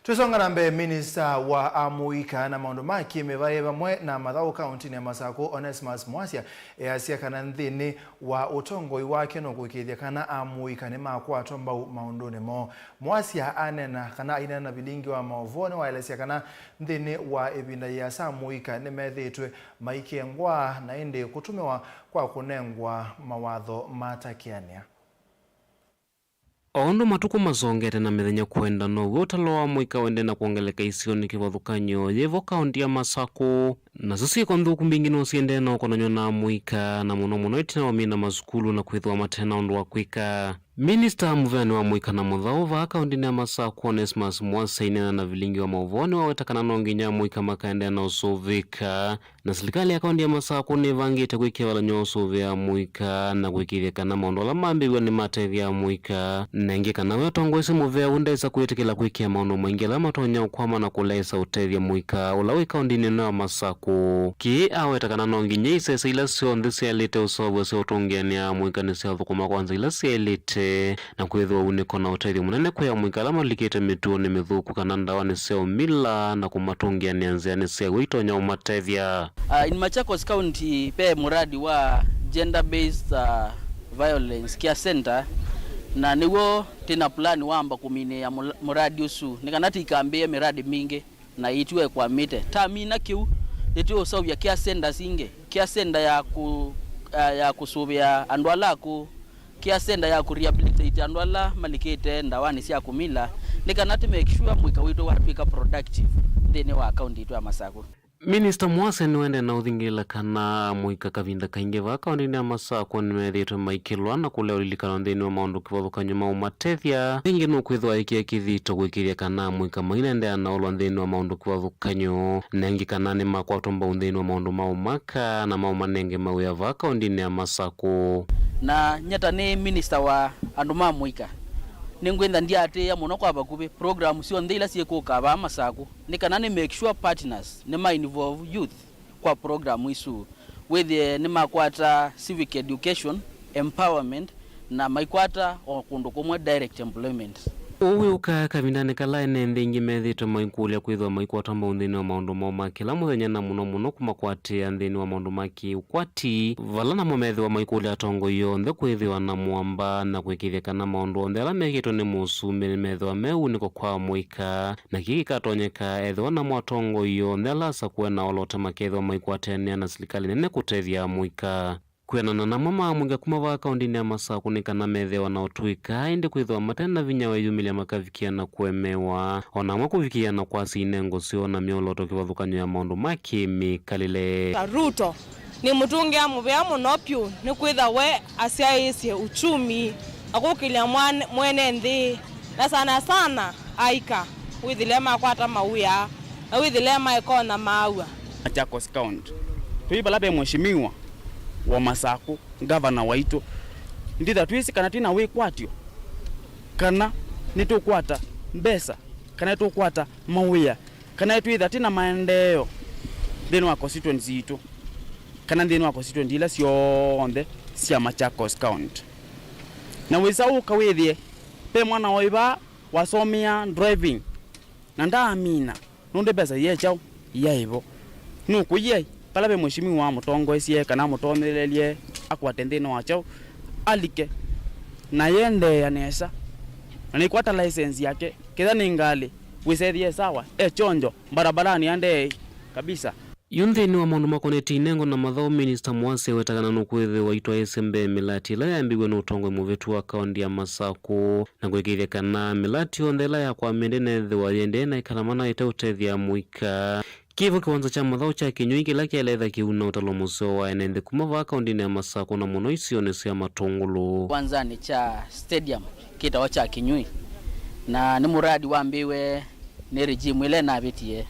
Tũisonga na mbee, minista wa amũika na maũndũ ma kĩmĩvaĩ vamwe na mathaũ kaũntĩnĩ ya Masakũ, Onesmus Mwasya, easya kana nthĩnĩ wa ũtongoi wake nũkũĩkĩĩthya kana amũika nĩmakwatwa mbau maũndũnĩ moo. Mwasya aneena kana aineena na vilingi wa maũvoo, nĩwaelesya kana nthĩnĩ wa ĩvinda yĩasa amũika nĩmethĩĩtwe maikengwa na ĩndĩ kũtũmĩwa kwa kũnengwa mawatho matakĩanĩa. O ũndũ matukũ masongete na mĩthenya kwenda, now'o ũtalo wa amũika ũendee na kwongeleka isionĩ kĩvathũkany'o yĩvo kaũnti ya Masakũ. Nasyo syĩko nthũku mbingĩ no siendee na ũkonany'o na amũika, na mũno mũno ĩtina wa mina masukulu na kwĩthĩwa mate na ũndũ wa kwĩka. Minista mũveani wa amũika na mũthaũ vaa kaũntinĩ ya Masakũ, Onesmus Mwase, aineena na vilingi wa maũvoo, nĩwaweta kana no nginya amũika makaendeea na ũsũvĩĩka, na silikalĩ ya kaũnti ya Masakũ nĩvangĩte kwĩkĩa valany'o wa ũsũvĩa amũika na kũĩkĩĩthya kana maũndũ ala mambĩĩw'a nĩmatethya amũika, na ĩngĩ kana we ũtongoesye mũvea ũũ ndesa kwĩtĩkĩla kwĩkĩa maũndũ maingĩ ala matonya ũkwama na kũleesa ũtethya mũika ũla wĩ kaũntinĩ ĩno ya Masakũ. Kĩĩ aweta kana no nginya isese ila syonthe syaĩlĩte ũseũvw'a sya ũtũngĩanĩa amũika nĩsyathũkũma kwa nzĩa ila syaĩlĩte, na kwĩthĩwa unĩko na ũtethyo mũnene kwĩ amũika ala malikĩte mĩtuonĩ mĩthũku kana ndawanĩ sya ũmila na kũmatũngĩanĩa nzĩanĩ sya w'o itonya ũmatethya. Uh, in Machakos County, ve mũradi wa Gender Based, uh, Violence Care Center, na nĩw'o twĩ na plan wamba kũminĩĩa mũla-, mũradi ũsu, nĩ kana tũikambĩĩe mĩradi mingĩ na ĩtiwe ĩkwamĩte. Twamina kĩu, nĩtũũseũvya care centers ingĩ, care center ya kũ-, ya, ya kũsũvĩa andũ ala akũũ, care center ya kũ rehabilitate andũ ala malikĩte ndawanĩ sya kũmila, nĩ kana tũ make sure mũika witũ watw'ĩka productive nthĩnĩ wa kaũnti yitũ ya Masakũ. Minista Mwase nĩwaendee na ũthingĩlĩla kana amũika kavinda kaingĩ vaa kaũntinĩ ya Masakũ nĩmethĩĩtwe maikĩlwa na kũlea ũlilikano nthĩnĩ wa maũndũ kĩvathũkany'o ma ũmatethya. Ĩngĩ nũkwĩthĩwa aĩkĩa kĩthito kũĩkĩĩthya kana amũika mainaendeea na ũlwa nthĩnĩ wa maũndũ kĩvathũkany'o, na ĩngĩ kana nĩmakwatwa mbau nthĩnĩ wa maũndũ ma ũmaka na maũmanenge mawĩa vaa kaũntinĩ ya Masakũ. Na nyie ta nĩ minista wa andũ ma mũika, nĩngwĩtha ndyaatĩĩa mũno kwa vakuvĩ program syonthe ila syĩkũka vaa Masakũ, nĩ kana nĩ make sure partners nĩma involve youth kwa program isu, wĩthĩe nĩmakwata civic education, empowerment, na maikwata o kũndũ kũmwe direct employment. Ũu wĩũkaa kavindanĩ kala ene nthĩ ingĩ methĩĩtwe maikũlya kwĩthĩwa maikwata mbau nthĩnĩ wa maũndũ moo ma kĩla mũthenya, na mũno mũno kũmakwatĩĩa nthĩnĩ wa maũndũ ma kĩũkwati, vala namo methĩwa maikũlya atongoi onthe kwĩthĩwa na mũamba na kũĩkĩĩthya kana maũndũ onthe ala mekĩtwe nĩ mũsumbĩ nĩmethĩwa me unĩko kwa amũika. Na kĩĩ kĩkatonyeka ethĩwa namo atongoi onthe ala asakũe na olota makethĩwa maikwatĩanĩa na silikalĩ nene kũtethya amũika. Kwĩanana na amwe ma amũika kuma vaa kaũntinĩ ya Masakũ nĩ kana methĩawa na ũtũĩka, ĩndĩ kwĩthĩwa mate na vinya wa ĩyumĩlya makavikĩa na kũemewa, o na amwe kũvikĩĩa na kwasya inengo syoo na myolooto kĩvathũkany'o ya maũndũ ma kĩmĩkalĩle. Ruto nĩ mũtũngĩa mũvea mũno vyũ, nĩkwĩtha we asyaĩĩsye uchumi, akũkĩlya mwan-, mwene nthĩ, na sana sana aika wĩthĩle makwata mawĩa, na wĩthĩle maeka na maaw'a. Machakos County, twĩ vala ve mheshimiwa wa Masakũ, ngavana waitũ, nditha twĩsĩ kana twĩ na wĩkwatyo, kana nĩtũkwata mbesa, kana nĩtũkwata mawĩa, kana nĩtwĩtha twĩ na maendeeo nthĩnĩ wa constituency itũ, kana nthĩnĩ wa constituency ila syonthe sya Machakos County. Na wĩsa ũka wĩthĩe ve mwana waĩ vaa wasomea driving na ndaamina, nũndũ mbesa iye kyaũ iyaĩ vo. Nũkũie vala ve mheshimiwa amũtongoesye kana amũtonyelelye akwate nthĩnĩ wa kyaũ, alike na yendeea nesa, na nĩkwata license yake, ketha nĩ ngalĩ, wĩsethie sawa, e chonjo, mbarabarani andee kabisa. Yu nthĩnĩ wa maũndũ makonetye inengo na mathaũ, Minista Mwase weta kana nũkwĩthĩwa itwaĩĩsye mbee mĩlati ĩla yambĩĩw'e nĩ ũtongoi mũvĩtu wa kaũnti ya Masakũ, na kũĩkĩĩthya kana mĩlati yonthe ĩla yakwamĩe ndĩnethĩwa yĩendee na ĩkala mana ĩteũtethya amũika. Kĩvo kĩwanza kya mathaũ kya Kĩnyũi kĩla kyaĩle ĩtha kĩuna ũtalo mũseo wa ene nthĩ kuma vaa kaũntinĩ ya Masakũ na mũno isionĩ sya Matũngũlũ. Kĩwanzanĩ kya stadium kĩtawa kya Kĩnyũi, na nĩ mũradi wambĩĩwe nĩ regime ĩla ĩnavĩtie,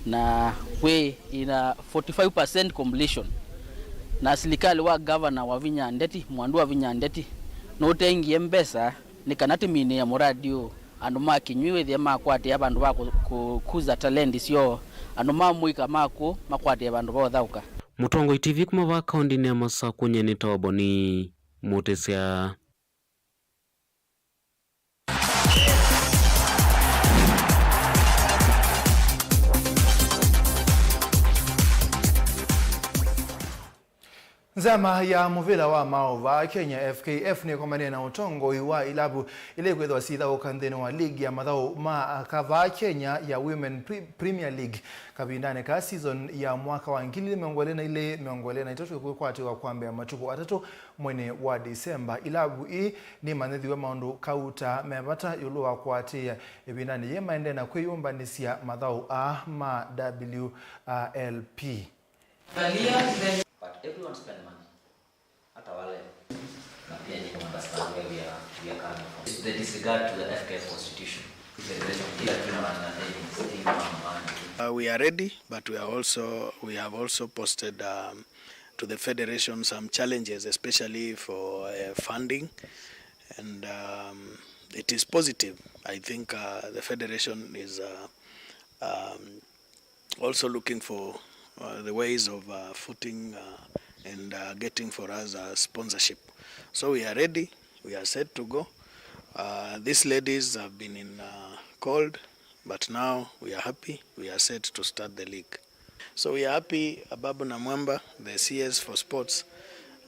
na wĩ ina forty-five percent completion, na silikalĩ wa Governor Wavinya Ndeti, Mwandu Wavinya Ndeti, nũtengie mbesa nĩ kana tũminĩe mũradi ũũ, andũ ma Kĩnyũi wĩthĩe makwatĩa vandũ va kũ-, kũkuza talenti syoo, andũ ma mũika makũ makwatĩe vandũ va ũthaũka. Mũtongoi T V kuma vaa kaũntinĩ ya Masakũ, nyie nĩtawa Boni Mũtĩsya. Nzama ya mũvĩla wa maũ vaa Kenya, F K F, nĩkomanie na ũtongoi wa ilavu ila ikwĩthĩwa syĩthaũka nthĩnĩ wa ligi ya mathaũ ma aka vaa Kenya ya Women Pre-, Premier League kavindanĩ ka season ya mwaka wa ngili ili mĩongo ĩlĩ na ilĩ, mĩongo ĩlĩ na itatũ ĩkwĩkwatĩwa kwambĩa matukũ atatũ mweinĩ wa Disemba. Ilavu ii nimanyĩthiw'e maũndũ kauta me vata ĩũlũ wa kũatĩĩa ĩvindanĩ yĩĩ maendee na kwĩyũmbanĩsya mathaũ aa ma W L P. But everyone spend money. Hata wale. Na pia nyinyi understand where we are, we are coming from. It's the disregard to the F K F constitution. Federation, kila kitu na, na thing is still money. Uh, we are ready, but we are also, we have also posted, um, to the federation some challenges, especially for, uh, funding. And, um, it is positive. I think, uh, the federation is, uh, um, also looking for, uh, the ways of, uh, footing, uh, and, uh, getting for us, uh, sponsorship. So we are ready, we are set to go. Uh, these ladies have been in, uh, cold, but now we are happy, we are set to start the league. So we are happy Ababu Namwamba, the C S for sports,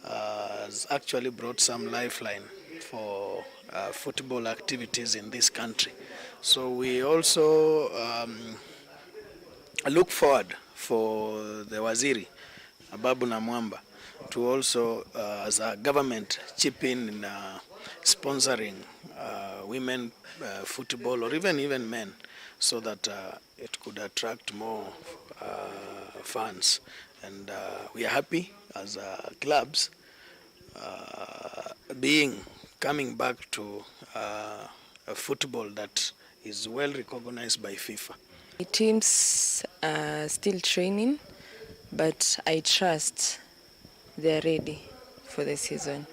uh, has actually brought some lifeline for, uh, football activities in this country. So we also, um, look forward for the Waziri, Ababu Namwamba, to also, uh, as a government, chip in in, uh, sponsoring, uh, women, uh, football, or even, even men, so that, uh, it could attract more, uh, fans. And, uh, we are happy as, uh, clubs, uh, being, coming back to, uh, a football that is well recognized by FIFA. The teams are still training, but I trust they are ready for the season.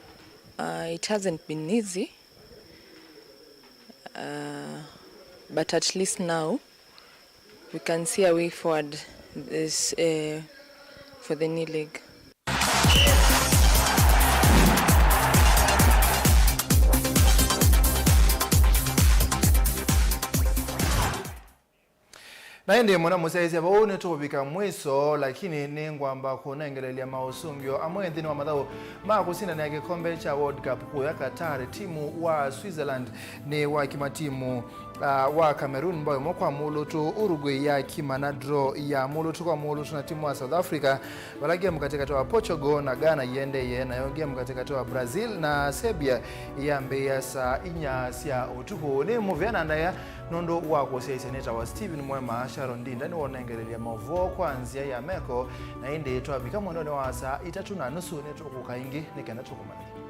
Uh, it hasn't been easy, uh, but at least now we can see a way forward this, uh, for the new league. Na ĩndĩ mũna mũsyaĩĩsya vau nĩtũũvika mwĩso, lakini nĩngwamba kũnengelelya maũsũngĩo amwe nthĩnĩ wa mathaũ ma kũsindanĩa kĩkombe kya World Cup kũya Qatar. Timu wa Switzerland nĩwakima timu, ah, wa Cameroon mbao ĩmwe kwa mũlũtũ, Uruguay yakima na draw ya mũlũtũ kwa mũlũtũ na timu wa South Africa, vala game katĩkatĩ wa Portugal na Ghana iendeeye, nayo game katĩkatĩ wa Brazil na Serbia iyambĩĩa saa inya sya ũtukũ. Nĩ mũvea na ndaĩa nũndũ wa kũsyaĩĩsya. Nĩtawa Stephen Mwema. Sharon Ndinda nĩwonengelelya maũvoo kwa nzĩa ya meko, na ĩndĩ twavika mwendonĩ wa saa itatũ na nusu nĩtũkũka ĩngĩ nĩ kenda tũkũmanya.